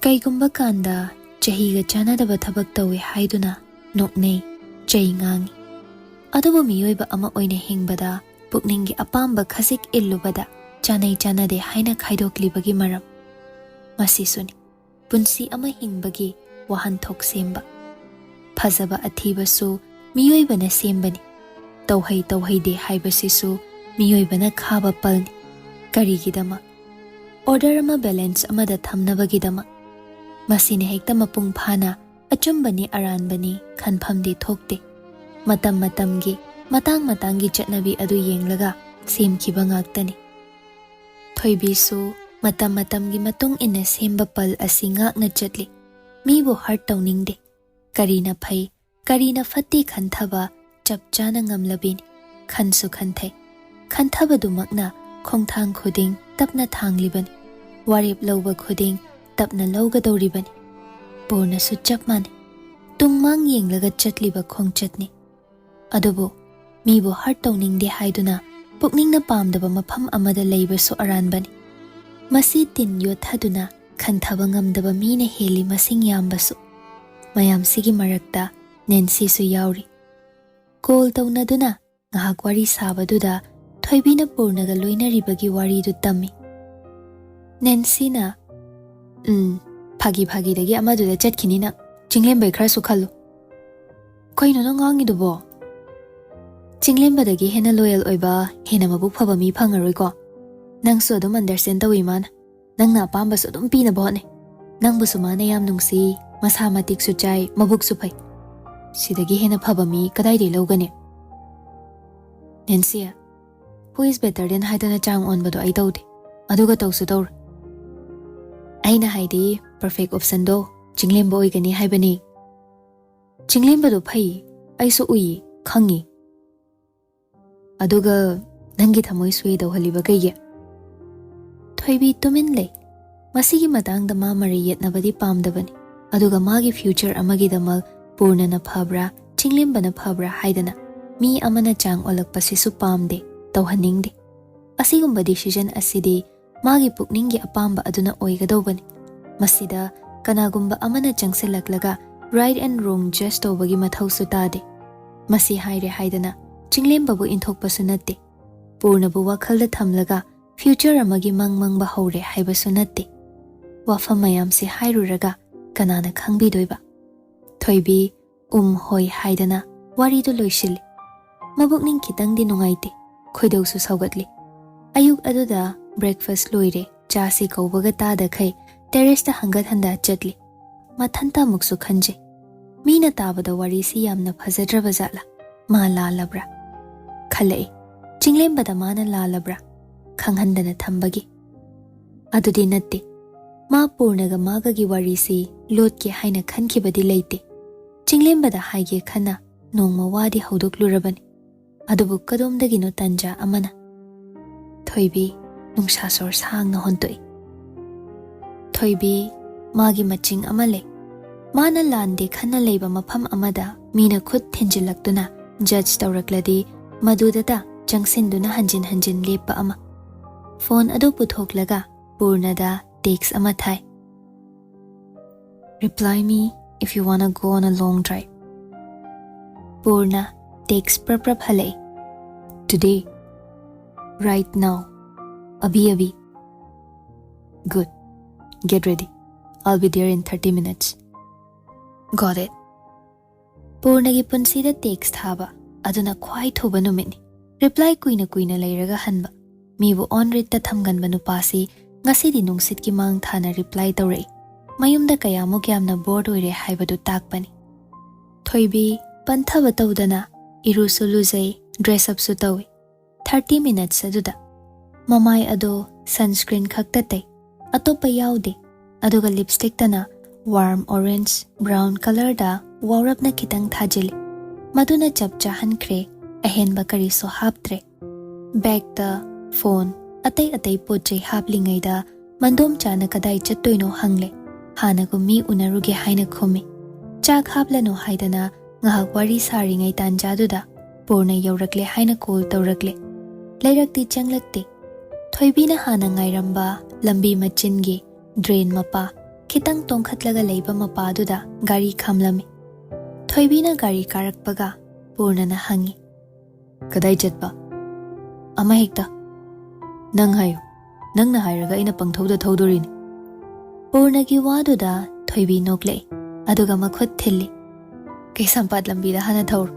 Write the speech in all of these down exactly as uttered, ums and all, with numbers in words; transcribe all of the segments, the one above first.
ꯀꯩꯒꯨꯝꯕ ꯀꯥꯟꯗ ꯆꯍꯤꯒ ꯆꯥꯟꯅꯗꯕ ꯊꯕꯛ ꯇꯧꯏ ꯍꯥꯏꯗꯨꯅ ꯅꯣꯛꯅꯩ, ꯆꯩ ꯉꯥꯡꯏ꯫ ꯑꯗꯨꯕꯨ ꯃꯤꯑꯣꯏꯕ ꯑꯃ ꯑꯣꯏꯅ ꯍꯤꯡꯕꯗ ꯄꯨꯛꯅꯤꯡꯒꯤ ꯑꯄꯥꯝꯕ ꯈꯖꯤꯛ ꯏꯜꯂꯨꯕꯗ ꯆꯥꯅꯩ ꯆꯥꯅꯗꯦ ꯍꯥꯏꯅ ꯈꯥꯏꯗꯣꯛꯂꯤꯕꯒꯤ ꯃꯔꯝ꯫ ꯃꯁꯤꯁꯨꯅꯤ ꯄꯨꯟꯁꯤ ꯑꯃ ꯍꯤꯡꯕꯒꯤ ꯋꯥꯍꯟꯊꯣꯛ ꯁꯦꯝꯕ꯫ ꯐꯖꯕ ꯑꯊꯤꯕꯁꯨ ꯃꯤꯑꯣꯏꯕꯅ ꯁꯦꯝꯕꯅꯤ꯫ ꯇꯧꯍꯩ ꯇꯧꯍꯩꯗꯦ ꯍꯥꯏꯕꯁꯤꯁꯨ ꯃꯤꯑꯣꯏꯕꯅ ꯈꯥꯕ ꯄꯜꯅꯤ꯫ ꯀꯔꯤꯒꯤꯗꯃꯛ? ꯑꯣꯔꯗꯔ ꯑꯃ ꯕꯦꯂꯦꯟꯁ ꯑꯃꯗ ꯊꯝꯅꯕꯒꯤꯗꯃꯛ꯫ ꯃꯁꯤꯅ ꯍꯦꯛꯇ ꯃꯄꯨꯡ ꯐꯥꯅ ꯑꯆꯨꯝꯕꯅꯤ ꯑꯔꯥꯟꯕꯅꯤ ꯈꯟꯐꯝꯗꯤ ꯊꯣꯛꯇꯦ꯫ ꯃꯇꯝ ꯃꯇꯝꯒꯤ, ꯃꯇꯥꯡ ꯃꯇꯥꯡꯒꯤ ꯆꯠꯅꯕꯤ ꯑꯗꯨ ꯌꯦꯡꯂꯒ ꯁꯦꯝꯈꯤꯕ ꯉꯥꯛꯇꯅꯤ꯫ ꯊꯣꯏꯕꯤꯁꯨ ꯃꯇꯝ ꯃꯇꯝꯒꯤ ꯃꯇꯨꯡ ꯏꯟꯅ ꯁꯦꯝꯕ ꯄꯜ ꯑꯁꯤ ꯉꯥꯛꯅ ꯆꯠꯂꯤ꯫ ꯃꯤꯕꯨ ꯍꯔꯠ ꯇꯧꯅꯤꯡꯗꯦ꯫ ꯀꯔꯤꯅ ꯐꯩ, ꯀꯔꯤꯅ ꯐꯠꯇꯦ ꯈꯟꯊꯕ ꯆꯞ ꯆꯥꯅ ꯉꯝꯂꯕꯤꯅꯤ꯫ ꯈꯟꯁꯨ ꯈꯟꯊꯩ꯫ ꯈꯟꯊꯕꯗꯨꯃꯛꯅ ꯈꯣꯡꯊꯥꯡ ꯈꯨꯗꯤꯡ ꯇꯞꯅ ꯊꯥꯡꯂꯤꯕꯅꯤ꯫ ꯋꯥꯔꯦꯞ ꯂꯧꯕ ꯈꯨꯗꯤꯡ ꯇꯞꯅ ꯂꯧꯒꯗꯧꯔꯤꯕꯅꯤ꯫ ꯄꯣꯔꯅꯁꯨ ꯆꯞ ꯃꯥꯟꯅꯩ꯫ ꯇꯨꯡ ꯃꯥꯡ ꯌꯦꯡꯂꯒ ꯆꯠꯂꯤꯕ ꯈꯣꯡꯆꯠꯅꯤ꯫ ꯑꯗꯨꯕꯨ ꯃꯤꯕꯨ ꯍꯔꯠ ꯇꯧꯅꯤꯡꯗꯦ ꯍꯥꯏꯗꯨꯅ ꯄꯨꯛꯅꯤꯡꯅ ꯄꯥꯝꯗꯕ ꯃꯐꯝ ꯑꯃꯗ ꯂꯩꯕꯁꯨ ꯑꯔꯥꯟꯕꯅꯤ꯫ ꯃꯁꯤ ꯇꯤꯟ ꯌꯣꯠꯊꯗꯨꯅ ꯈꯟꯊꯕ ꯉꯝꯗꯕ ꯃꯤꯅ ꯍꯦꯜꯂꯤ ꯃꯁꯤꯡ ꯌꯥꯝꯕꯁꯨ꯫ ꯃꯌꯥꯝꯁꯤꯒꯤ ꯃꯔꯛꯇ ꯅꯦꯟꯁꯤꯁꯨ ꯌꯥꯎꯔꯤ꯫ ꯀꯣꯜ ꯇꯧꯅꯗꯨꯅ ꯉꯥꯏꯍꯥꯛ ꯋꯥꯔꯤ ꯁꯥꯕꯗꯨꯗ ꯊꯣꯏꯕꯤꯅ ꯄꯨꯔꯅꯒ ꯂꯣꯏꯅꯔꯤꯕꯒꯤ ꯋꯥꯔꯤꯗꯨ ꯇꯝꯃꯤ꯫ ꯅꯦꯟꯁꯤꯅ, "ꯎꯝ, ꯐꯥꯒꯤ ꯐꯥꯒꯤꯗꯒꯤ ꯑꯃꯗꯨꯗ ꯆꯠꯈꯤꯅꯤ ꯅꯪ꯫ ꯆꯤꯡꯂꯦꯝꯕꯩ ꯈꯔꯁꯨ ꯈꯜꯂꯨ꯫ ꯀꯩꯅꯣ ꯅꯪ ꯉꯥꯡꯉꯤꯗꯨꯕꯣ? ꯆꯤꯡꯂꯦꯝꯕꯗꯒꯤ ꯍꯦꯟꯅ ꯂꯣꯌꯦꯜ ꯑꯣꯏꯕ, ꯍꯦꯟꯅ ꯃꯕꯨꯛ ꯐꯕ ꯃꯤ ꯐꯪꯉꯔꯣꯏꯀꯣ꯫ ꯅꯪꯁꯨ ꯑꯗꯨꯝ ꯑꯟꯗꯔꯁꯇꯦꯟ ꯇꯧꯏ ꯃꯥꯅ꯫ ꯅꯪꯅ ꯑꯄꯥꯝꯕꯁꯨ ꯑꯗꯨꯝ ꯄꯤꯅꯕ ꯍꯣꯠꯅꯩ꯫ ꯅꯪꯕꯨꯁꯨ ꯃꯥꯅ ꯌꯥꯝ ꯅꯨꯡꯁꯤ, ꯃꯁꯥ ꯃꯇꯤꯛꯁꯨ ꯆꯥꯏ, ꯃꯕꯨꯛꯁꯨ ꯐꯩ꯫ ꯁꯤꯗꯒꯤ ꯍꯦꯟꯅ ꯐꯕ ꯃꯤ ꯀꯗꯥꯏꯗꯒꯤ ꯂꯧꯒꯅꯤ?" "ꯅꯦꯟꯁꯤ, who is better than ꯍꯥꯏꯗꯅ ꯆꯥꯡ ꯑꯣꯟꯕꯗꯣ ꯑꯩ ꯇꯧꯗꯦ꯫ ꯑꯗꯨꯒ ꯇꯧꯁꯨ ꯇꯧꯔꯣꯏ꯫ ꯑꯩꯅ ꯍꯥꯏꯗꯤ ꯄꯔꯐꯦꯛ ꯑꯣꯞꯁꯟꯗꯣ ꯆꯤꯡꯂꯦꯝꯕ ꯑꯣꯏꯒꯅꯤ ꯍꯥꯏꯕꯅꯤ꯫ ꯆꯤꯡꯂꯦꯝꯕꯗꯣ ꯐꯩ, ꯑꯩꯁꯨ ꯎꯏ, ꯈꯪꯉꯤ꯫ ꯑꯗꯨꯒ ꯅꯪꯒꯤ ꯊꯃꯣꯏ ꯁ꯭ꯋꯦ ꯇꯧꯍꯜꯂꯤꯕ ꯀꯩꯒꯤ?" ꯊꯣꯏꯕꯤ ꯇꯨꯃꯤꯟ ꯂꯩ꯫ ꯃꯁꯤꯒꯤ ꯃꯇꯥꯡꯗ ꯃꯥ ꯃꯔꯩ ꯌꯦꯠꯅꯕꯗꯤ ꯄꯥꯝꯗꯕꯅꯤ꯫ ꯑꯗꯨꯒ ꯃꯥꯒꯤ ꯐ꯭ꯌꯨꯆꯔ ꯑꯃꯒꯤꯗꯃꯛ ꯄꯨꯔꯅꯅ ꯐꯕ꯭ꯔꯥ, ꯆꯤꯡꯂꯦꯝꯕꯅ ꯐꯕ꯭ꯔꯥ ꯍꯥꯏꯗꯅ ꯃꯤ ꯑꯃꯅ ꯆꯥꯡ ꯑꯣꯜꯂꯛꯄꯁꯤꯁꯨ ꯄꯥꯝꯗꯦ, ꯇꯧꯍꯟꯅꯤꯡꯗꯦ꯫ ꯑꯁꯤꯒꯨꯝꯕ ꯗꯤꯁꯤꯖꯟ ꯑꯁꯤꯗꯤ ꯃꯥꯒꯤ ꯄꯨꯛꯅꯤꯡꯒꯤ ꯑꯄꯥꯝꯕ ꯑꯗꯨꯅ ꯑꯣꯏꯒꯗꯧꯕꯅꯤ꯫ ꯃꯁꯤꯗ ꯀꯅꯥꯒꯨꯝꯕ ꯑꯃꯅ ꯆꯪꯁꯤꯜꯂꯛꯂꯒ right and wrong judge ꯇꯧꯕꯒꯤ ꯃꯊꯧꯁꯨ ꯇꯥꯗꯦ꯫ ꯃꯁꯤ ꯍꯥꯏꯔꯦ ꯍꯥꯏꯗꯅ ꯆꯤꯡꯂꯦꯝꯕꯕꯨ ꯏꯟꯊꯣꯛꯄꯁꯨ ꯅꯠꯇꯦ꯫ ꯄꯨꯔꯅꯕꯨ ꯋꯥꯈꯜꯗ ꯊꯝꯂꯒ future ꯑꯃꯒꯤ ꯃꯪ ꯃꯪꯕ ꯍꯧꯔꯦ ꯍꯥꯏꯕꯁꯨ ꯅꯠꯇꯦ꯫ ꯋꯥꯐꯝ ꯃꯌꯥꯝꯁꯤ ꯍꯥꯏꯔꯨꯔꯒ ꯀꯅꯥꯅ ꯈꯪꯕꯤꯗꯣꯏꯕ? ꯊꯣꯏꯕꯤ ꯎꯝ ꯍꯣꯏ ꯍꯥꯏꯗꯅ ꯋꯥꯔꯤꯗꯨ ꯂꯣꯏꯁꯤꯜꯂꯤ꯫ ꯃꯕꯨꯛꯅꯤꯡ ꯈꯤꯇꯪꯗꯤ ꯅꯨꯡꯉꯥꯏꯇꯦ, ꯈꯣꯏꯗꯧꯁꯨ ꯁꯧꯒꯠꯂꯤ꯫ ꯑꯌꯨꯛ ꯑꯗꯨꯗ breakfast ꯂꯣꯏꯔꯦ, ꯆꯥꯁꯤ ꯀꯧꯕꯒ ꯇꯥꯗꯈꯩ terraceꯇ ꯍꯪꯒꯠ ꯍꯟꯗ ꯆꯠꯂꯤ꯫ ꯃꯊꯟꯇ ꯑꯃꯨꯛꯁꯨ ꯈꯟꯖꯩ, "ꯃꯤꯅ ꯇꯥꯕꯗ ꯋꯥꯔꯤꯁꯤ ꯌꯥꯝꯅ ꯐꯖꯗ꯭ꯔꯕ ꯖꯥꯠꯂꯥ? ꯃꯥ ꯂꯥꯜꯂꯕ꯭ꯔꯥ?" ꯈꯜꯂꯛꯏ꯫ ꯆꯤꯡꯂꯦꯝꯕꯗ ꯃꯥꯅ ꯂꯥꯜꯂꯕ꯭ꯔꯥ? ꯈꯪꯍꯟꯗꯅ ꯊꯝꯕꯒꯤ꯫ ꯑꯗꯨꯗꯤ ꯅꯠꯇꯦ꯫ ꯃꯥ ꯄꯨꯔꯅꯒ ꯃꯥꯒꯒꯤ ꯋꯥꯔꯤꯁꯤ ꯂꯣꯠꯀꯦ ꯍꯥꯏꯅ ꯈꯟꯈꯤꯕꯗꯤ ꯂꯩꯇꯦ꯫ ꯆꯤꯡꯂꯦꯝꯕꯗ ꯍꯥꯏꯒꯦ ꯈꯟꯅ ꯅꯣꯡꯃ ꯋꯥꯗꯤ ꯍꯧꯗꯣꯛꯂꯨꯔꯕꯅꯤ꯫ ꯑꯗꯨꯕꯨ ꯀꯗꯣꯝꯗꯒꯤꯅꯣ ꯇꯟꯖꯥ ꯑꯃꯅ ꯊꯣꯏꯕꯤ ꯅꯨꯡꯁꯥ ꯁꯣꯔ ꯁꯥꯡꯅ ꯍꯣꯟꯇꯣꯛꯏ꯫ ꯊꯣꯏꯕꯤ, ꯃꯥꯒꯤ ꯃꯆꯤꯡ ꯑꯃ ꯂꯩ꯫ ꯃꯥꯅ ꯂꯥꯟꯗꯦ ꯈꯟꯅ ꯂꯩꯕ ꯃꯐꯝ ꯑꯃꯗ ꯃꯤꯅ ꯈꯨꯠ ꯊꯤꯟꯖꯤꯜꯂꯛꯇꯨꯅ judge ꯇꯧꯔꯛꯂꯗꯤ ꯃꯗꯨꯗꯇ ꯆꯪꯁꯤꯟꯗꯨꯅ ꯍꯟꯖꯤꯟ ꯍꯟꯖꯤꯟ ꯂꯦꯞꯄ ꯑꯃ꯫ Phone ꯑꯗꯨ ꯄꯨꯊꯣꯛꯂꯒ ꯄꯨꯔꯅꯗ text ꯑꯃ ꯊꯥꯏ꯫ "Reply me if you wanna go on a long drive." Purna text ꯄ꯭ꯔꯞ ꯄ꯭ꯔꯞ ꯍꯜꯂꯛꯏ꯫ "Today, right now, abhi abhi." "Good. Get ready. I'll be there in thirty minutes." "Got it." ꯄꯨꯔꯅꯒꯤ ꯄꯨꯟꯁꯤꯗ text ꯊꯥꯕ ꯑꯗꯨꯅ ꯈ꯭ꯋꯥꯏ ꯊꯨꯕ ꯅꯨꯃꯤꯠꯅꯤ꯫ Reply ꯀꯨꯏꯅ ꯀꯨꯏꯅ ꯂꯩꯔꯒ ꯍꯟꯕ, ꯃꯤꯕꯨ on readꯇ ꯊꯝꯒꯟꯕ ꯅꯨꯄꯥꯁꯤ ꯉꯁꯤꯗꯤ ꯅꯨꯡꯁꯤꯠꯀꯤ ꯃꯥꯡ ꯊꯥꯅ reply ꯇꯧꯔꯛꯏ꯫ ꯃꯌꯨꯝꯗ ꯀꯌꯥꯃꯨꯛ ꯌꯥꯝꯅ bored ꯑꯣꯏꯔꯦ ꯍꯥꯏꯕꯗꯨ ꯇꯥꯛꯄꯅꯤ꯫ ꯊꯣꯏꯕꯤ ꯄꯟꯊꯕ ꯇꯧꯗꯅ ꯏꯔꯨꯁꯨ ꯂꯨꯖꯩ, dress upꯁꯨ ꯇꯧꯏ꯫ Thirty minutes ꯑꯗꯨꯗ ꯃꯃꯥꯏ ꯑꯗꯣ sunscreen ꯈꯛꯇ ꯇꯩ, ꯑꯇꯣꯞꯄ ꯌꯥꯎꯗꯦ꯫ ꯑꯗꯨꯒ lipstickꯇꯅ warm orange brown colourꯗ ꯋꯥꯎꯔꯞꯅ ꯈꯤꯇꯪ ꯊꯥꯖꯤꯜꯂꯤ꯫ ꯃꯗꯨꯅ ꯆꯞ ꯆꯥꯍꯟꯈ꯭ꯔꯦ, ꯑꯍꯦꯟꯕ ꯀꯔꯤꯁꯨ ꯍꯥꯞꯇ꯭ꯔꯦ꯫ Bagꯇ phone, ꯑꯇꯩ ꯑꯇꯩ ꯄꯣꯠ ꯆꯩ ꯍꯥꯞꯂꯤꯉꯩꯗ ꯃꯟꯗꯣꯝꯆꯥꯅ ꯀꯗꯥꯏ ꯆꯠꯇꯣꯏꯅꯣ ꯍꯪꯂꯦ꯫ ꯍꯥꯟꯅꯒꯨꯝ ꯃꯤ ꯎꯅꯔꯨꯒꯦ ꯍꯥꯏꯅ ꯈꯨꯝꯃꯤ꯫ ꯆꯥꯛ ꯍꯥꯞꯂꯅꯨ ꯍꯥꯏꯗꯅ ꯉꯥꯏꯍꯥꯛ ꯋꯥꯔꯤ ꯁꯥꯔꯤꯉꯩ ꯇꯥꯟꯖꯥꯗꯨꯗ ꯄꯨꯔꯅ ꯌꯧꯔꯛꯂꯦ ꯍꯥꯏꯅ call ꯇꯧꯔꯛꯂꯦ꯫ ꯂꯩꯔꯛꯇꯤ ꯆꯪꯂꯛꯇꯦ꯫ ꯊꯣꯏꯕꯤꯅ ꯍꯥꯟꯅ ꯉꯥꯏꯔꯝꯕ ꯂꯝꯕꯤ ꯃꯆꯤꯟꯒꯤ drain ꯃꯄꯥ, ꯈꯤꯇꯪ ꯇꯣꯡꯈꯠꯂꯒ ꯂꯩꯕ ꯃꯄꯥꯗꯨꯗ ꯒꯥꯔꯤ ꯈꯥꯝꯂꯝꯃꯤ꯫ ꯊꯣꯏꯕꯤꯅ ꯒꯥꯔꯤ ꯀꯥꯔꯛꯄꯒ ꯄꯨꯔꯅꯅ ꯍꯪꯉꯤ, "ꯀꯗꯥꯏ ꯆꯠꯄ?" "ꯑꯃ ꯍꯦꯛꯇ꯫ ꯅꯪ ꯍꯥꯏꯌꯨ꯫ ꯅꯪꯅ ꯍꯥꯏꯔꯒ ꯑꯩꯅ ꯄꯪꯊꯧꯗ ꯊꯧꯗꯣꯔꯤꯅꯤ꯫" ꯄꯨꯔꯅꯒꯤ ꯋꯥꯗꯨꯗ ꯊꯣꯏꯕꯤ ꯅꯣꯛꯂꯛꯏ, ꯑꯗꯨꯒ ꯃꯈꯨꯠ ꯊꯤꯜꯂꯤ꯫ "ꯀꯩꯁꯥꯝꯄꯥꯠ ꯂꯝꯕꯤꯗ ꯍꯥꯟꯅ ꯊꯧꯔꯣ꯫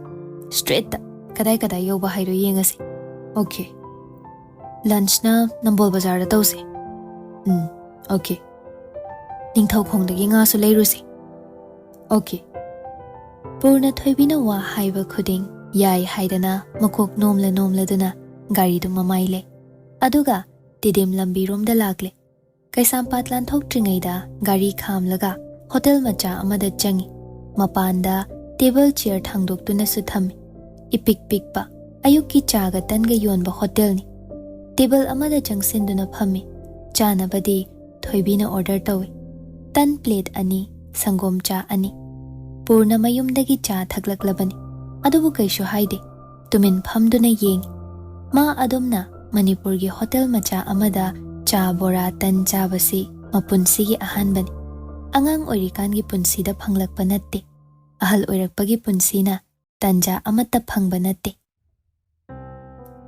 ꯁ꯭ꯇ꯭ꯔꯦꯠꯇ꯫ ꯀꯗꯥꯏ ꯀꯗꯥꯏ ꯌꯧꯕ ꯍꯥꯏꯗꯣ ꯌꯦꯡꯉꯁꯤ꯫" "ꯑꯣꯀꯦ꯫ ꯂꯟꯆꯅ ꯅꯝꯕꯣꯜ ꯕꯖꯥꯔꯗ ꯇꯧꯁꯦ꯫" "ꯎꯝ, ꯑꯣꯀꯦ꯫ ꯅꯤꯡꯊꯧꯈꯣꯡꯗꯒꯤ ꯉꯥꯁꯨ ꯂꯩꯔꯨꯁꯦ꯫" "ꯑꯣꯀꯦ꯫" ꯄꯨꯔꯅ ꯊꯣꯏꯕꯤꯅ ꯋꯥ ꯍꯥꯏꯕ ꯈꯨꯗꯤꯡ ꯌꯥꯏ ꯍꯥꯏꯗꯅ ꯃꯀꯣꯛ ꯅꯣꯝꯂ ꯅꯣꯝꯂꯗꯨꯅ ꯒꯥꯔꯤꯗꯨ ꯃꯃꯥꯏ ꯂꯩ꯫ ꯑꯗꯨꯒ ꯇꯤꯗꯤꯝ ꯂꯝꯕꯤꯔꯣꯝꯗ ꯂꯥꯛꯂꯦ꯫ ꯀꯩꯁꯥꯝꯄꯥꯠ ꯂꯥꯟꯊꯣꯛꯇ꯭ꯔꯤꯉꯩꯗ ꯒꯥꯔꯤ ꯈꯥꯝꯂꯒ ꯍꯣꯇꯦꯜ ꯃꯆꯥ ꯑꯃꯗ ꯆꯪꯉꯤ꯫ ꯃꯄꯥꯟꯗ ꯇꯦꯕꯜ ꯆꯤꯌꯔ ꯊꯥꯡꯗꯣꯛꯇꯨꯅꯁꯨ ꯊꯝꯃꯤ꯫ ꯏꯄꯤꯛ ꯄꯤꯛꯄ, ꯑꯌꯨꯛꯀꯤ ꯆꯥꯒ ꯇꯟꯒ ꯌꯣꯟꯕ ꯍꯣꯇꯦꯜꯅꯤ꯫ ꯇꯦꯕꯜ ꯑꯃꯗ ꯆꯪꯁꯤꯟꯗꯨꯅ ꯐꯝꯃꯤ꯫ ꯆꯥꯅꯕꯗꯤ ꯊꯣꯏꯕꯤꯅ ꯑꯣꯔꯗꯔ ꯇꯧꯏ꯫ ꯇꯟ ꯄ꯭ꯂꯦꯠ ꯑꯅꯤ, ꯁꯪꯒꯣꯝ ꯆꯥ ꯑꯅꯤ꯫ ꯄꯨꯔꯅ ꯃꯌꯨꯝꯗꯒꯤ ꯆꯥ ꯊꯛꯂꯛꯂꯕꯅꯤ꯫ ꯑꯗꯨꯕꯨ ꯀꯩꯁꯨ ꯍꯥꯏꯗꯦ꯫ ꯇꯨꯃꯤꯟ ꯐꯝꯗꯨꯅ ꯌꯦꯡꯉꯤ꯫ ꯃꯥ ꯑꯗꯨꯝꯅ ꯃꯅꯤꯄꯨꯔꯒꯤ ꯍꯣꯇꯦꯜ ꯃꯆꯥ ꯑꯃꯗ ꯆꯥ, ꯕꯣꯔꯥ, ꯇꯟ ꯆꯥꯕꯁꯤ ꯃꯄꯨꯟꯁꯤꯒꯤ ꯑꯍꯥꯟꯕꯅꯤ꯫ ꯑꯉꯥꯡ ꯑꯣꯏꯔꯤꯀꯥꯟꯒꯤ ꯄꯨꯟꯁꯤꯗ ꯐꯪꯂꯛꯄ ꯅꯠꯇꯦ꯫ ꯑꯍꯜ ꯑꯣꯏꯔꯛꯄꯒꯤ ꯄꯨꯟꯁꯤꯅ ꯇꯟꯖꯥ ꯑꯃꯠꯇ ꯐꯪꯕ ꯅꯠꯇꯦ꯫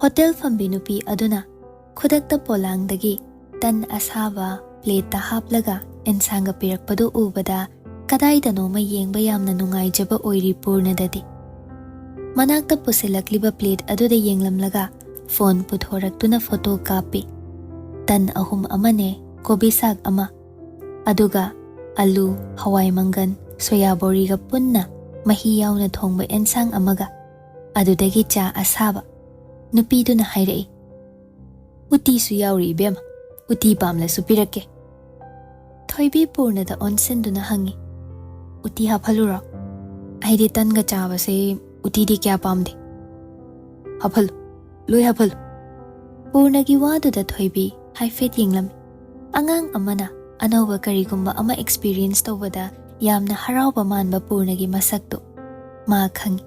ꯍꯣꯇꯦꯜ ꯐꯝꯕꯤ ꯅꯨꯄꯤ ꯑꯗꯨꯅ ꯈꯨꯗꯛꯇ ꯄꯣꯂꯥꯡꯗꯒꯤ ꯇꯟ ꯑꯁꯥꯕ ꯄ꯭ꯂꯦꯠꯇ ꯍꯥꯞꯂꯒ ꯑꯦꯟꯁꯥꯡꯒ ꯄꯤꯔꯛꯄꯗꯨ ꯎꯕꯗ ꯀꯗꯥꯏꯗꯅꯣꯃ ꯌꯦꯡꯕ ꯌꯥꯝꯅ ꯅꯨꯡꯉꯥꯏꯖꯕ ꯑꯣꯏꯔꯤ ꯄꯨꯔꯅꯗꯗꯤ꯫ ꯃꯅꯥꯛꯇ ꯄꯨꯁꯤꯜꯂꯛꯂꯤꯕ ꯄ꯭ꯂꯦꯠ ꯑꯗꯨꯗ ꯌꯦꯡꯂꯝꯂꯒ ꯐꯣꯟ ꯄꯨꯊꯣꯔꯛꯇꯨꯅ ꯐꯣꯇꯣ ꯀꯥꯞꯄꯤ꯫ ꯇꯟ ꯑꯍꯨꯝ ꯑꯃꯅꯦ, ꯀꯣꯕꯤ ꯁꯥꯛ ꯑꯃ, ꯑꯗꯨꯒ ꯑꯂꯨ, ꯍꯋꯥꯏ ꯃꯪꯒꯟ, ꯁꯣꯌꯥ ꯕꯣꯔꯤꯒ ꯄꯨꯟꯅ ꯃꯍꯤ ꯌꯥꯎꯅ ꯊꯣꯡꯕ ꯑꯦꯟꯁꯥꯡ ꯑꯃꯒ꯫ ꯑꯗꯨꯗꯒꯤ ꯆꯥ ꯑꯁꯥꯕ꯫ ꯅꯨꯄꯤꯗꯨꯅ ꯍꯥꯏꯔꯛꯏ, "ꯎꯇꯤꯁꯨ ꯌꯥꯎꯔꯤ ꯏꯕꯦꯝꯃ, ꯎꯇꯤ ꯄꯥꯝꯂꯁꯨ ꯄꯤꯔꯛꯀꯦ꯫" ꯊꯣꯏꯕꯤ ꯄꯨꯔꯅꯗ ꯑꯣꯟꯁꯤꯟꯗꯨꯅ ꯍꯪꯉꯤ, "ꯎꯇꯤ ꯍꯥꯞꯍꯜꯂꯨꯔꯣ? ꯑꯩꯗꯤ ꯇꯟꯒ ꯆꯥꯕꯁꯦ ꯎꯇꯤꯗꯤ ꯀꯌꯥ ꯄꯥꯝꯗꯦ꯫" "ꯍꯥꯞꯍꯜꯂꯨ, ꯂꯣꯏ ꯍꯥꯞꯍꯜꯂꯨ꯫" ꯄꯨꯔꯅꯒꯤ ꯋꯥꯗꯨꯗ ꯊꯣꯏꯕꯤ ꯍꯥꯏꯐꯦꯠ ꯌꯦꯡꯂꯝꯃꯤ꯫ ꯑꯉꯥꯡ ꯑꯃꯅ ꯑꯅꯧꯕ ꯀꯔꯤꯒꯨꯝꯕ ꯑꯃ ꯑꯦꯛꯁꯄꯤꯔꯤꯌꯦꯟꯁ ꯇꯧꯕꯗ ꯌꯥꯝꯅ ꯍꯔꯥꯎꯕ ꯃꯥꯟꯕ ꯄꯨꯔꯅꯒꯤ ꯃꯁꯛꯇꯨ꯫ ꯃꯥ ꯈꯪꯏ,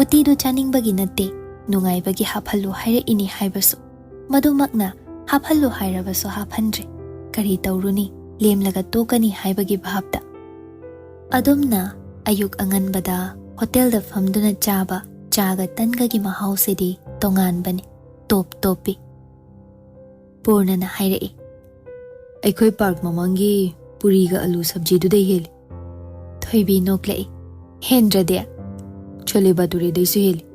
ꯎꯇꯤꯗꯨ ꯆꯥꯅꯤꯡꯕꯒꯤ ꯅꯠꯇꯦ, ꯅꯨꯡꯉꯥꯏꯕꯒꯤ ꯍꯥꯞꯍꯜꯂꯨ ꯍꯥꯏꯔꯛꯏꯅꯤ ꯍꯥꯏꯕꯁꯨ꯫ ꯃꯗꯨꯃꯛꯅ ꯍꯥꯞꯍꯜꯂꯨ ꯍꯥꯏꯔꯕꯁꯨ ꯍꯥꯞꯍꯟꯗ꯭ꯔꯦ꯫ ꯀꯔꯤ ꯇꯧꯔꯨꯅꯤ? ꯂꯦꯝꯂꯒ ꯇꯣꯛꯀꯅꯤ ꯍꯥꯏꯕꯒꯤ ꯚꯥꯞꯇ꯫ ꯑꯗꯨꯝꯅ ꯑꯌꯨꯛ ꯑꯉꯟꯕꯗ ꯍꯣꯇꯦꯜꯗ ꯐꯝꯗꯨꯅ ꯆꯥꯕ ꯆꯥꯒ ꯇꯟꯒꯒꯤ ꯃꯍꯥꯎꯁꯤꯗꯤ ꯇꯣꯉꯥꯟꯕꯅꯤ, ꯇꯣꯞ ꯇꯣꯞꯄꯤ꯫ ꯄꯨꯔꯅꯅ ꯍꯥꯏꯔꯛꯏ, "ꯑꯩꯈꯣꯏ ꯄꯥꯔꯛ ꯃꯃꯥꯡꯒꯤ ꯄꯨꯔꯤꯒ ꯑꯂꯨ ꯁꯕꯖꯤꯗꯨꯗꯩ ꯍꯦꯜꯂꯤ꯫" ꯊꯣꯏꯕꯤ ꯅꯣꯛꯂꯛꯏ, "ꯍꯦꯟꯗ꯭ꯔꯗꯤ? ꯆꯣꯂꯦ ꯕꯥꯇꯨꯔꯦꯗꯩꯁꯨ ꯍꯦꯜꯂꯤ꯫"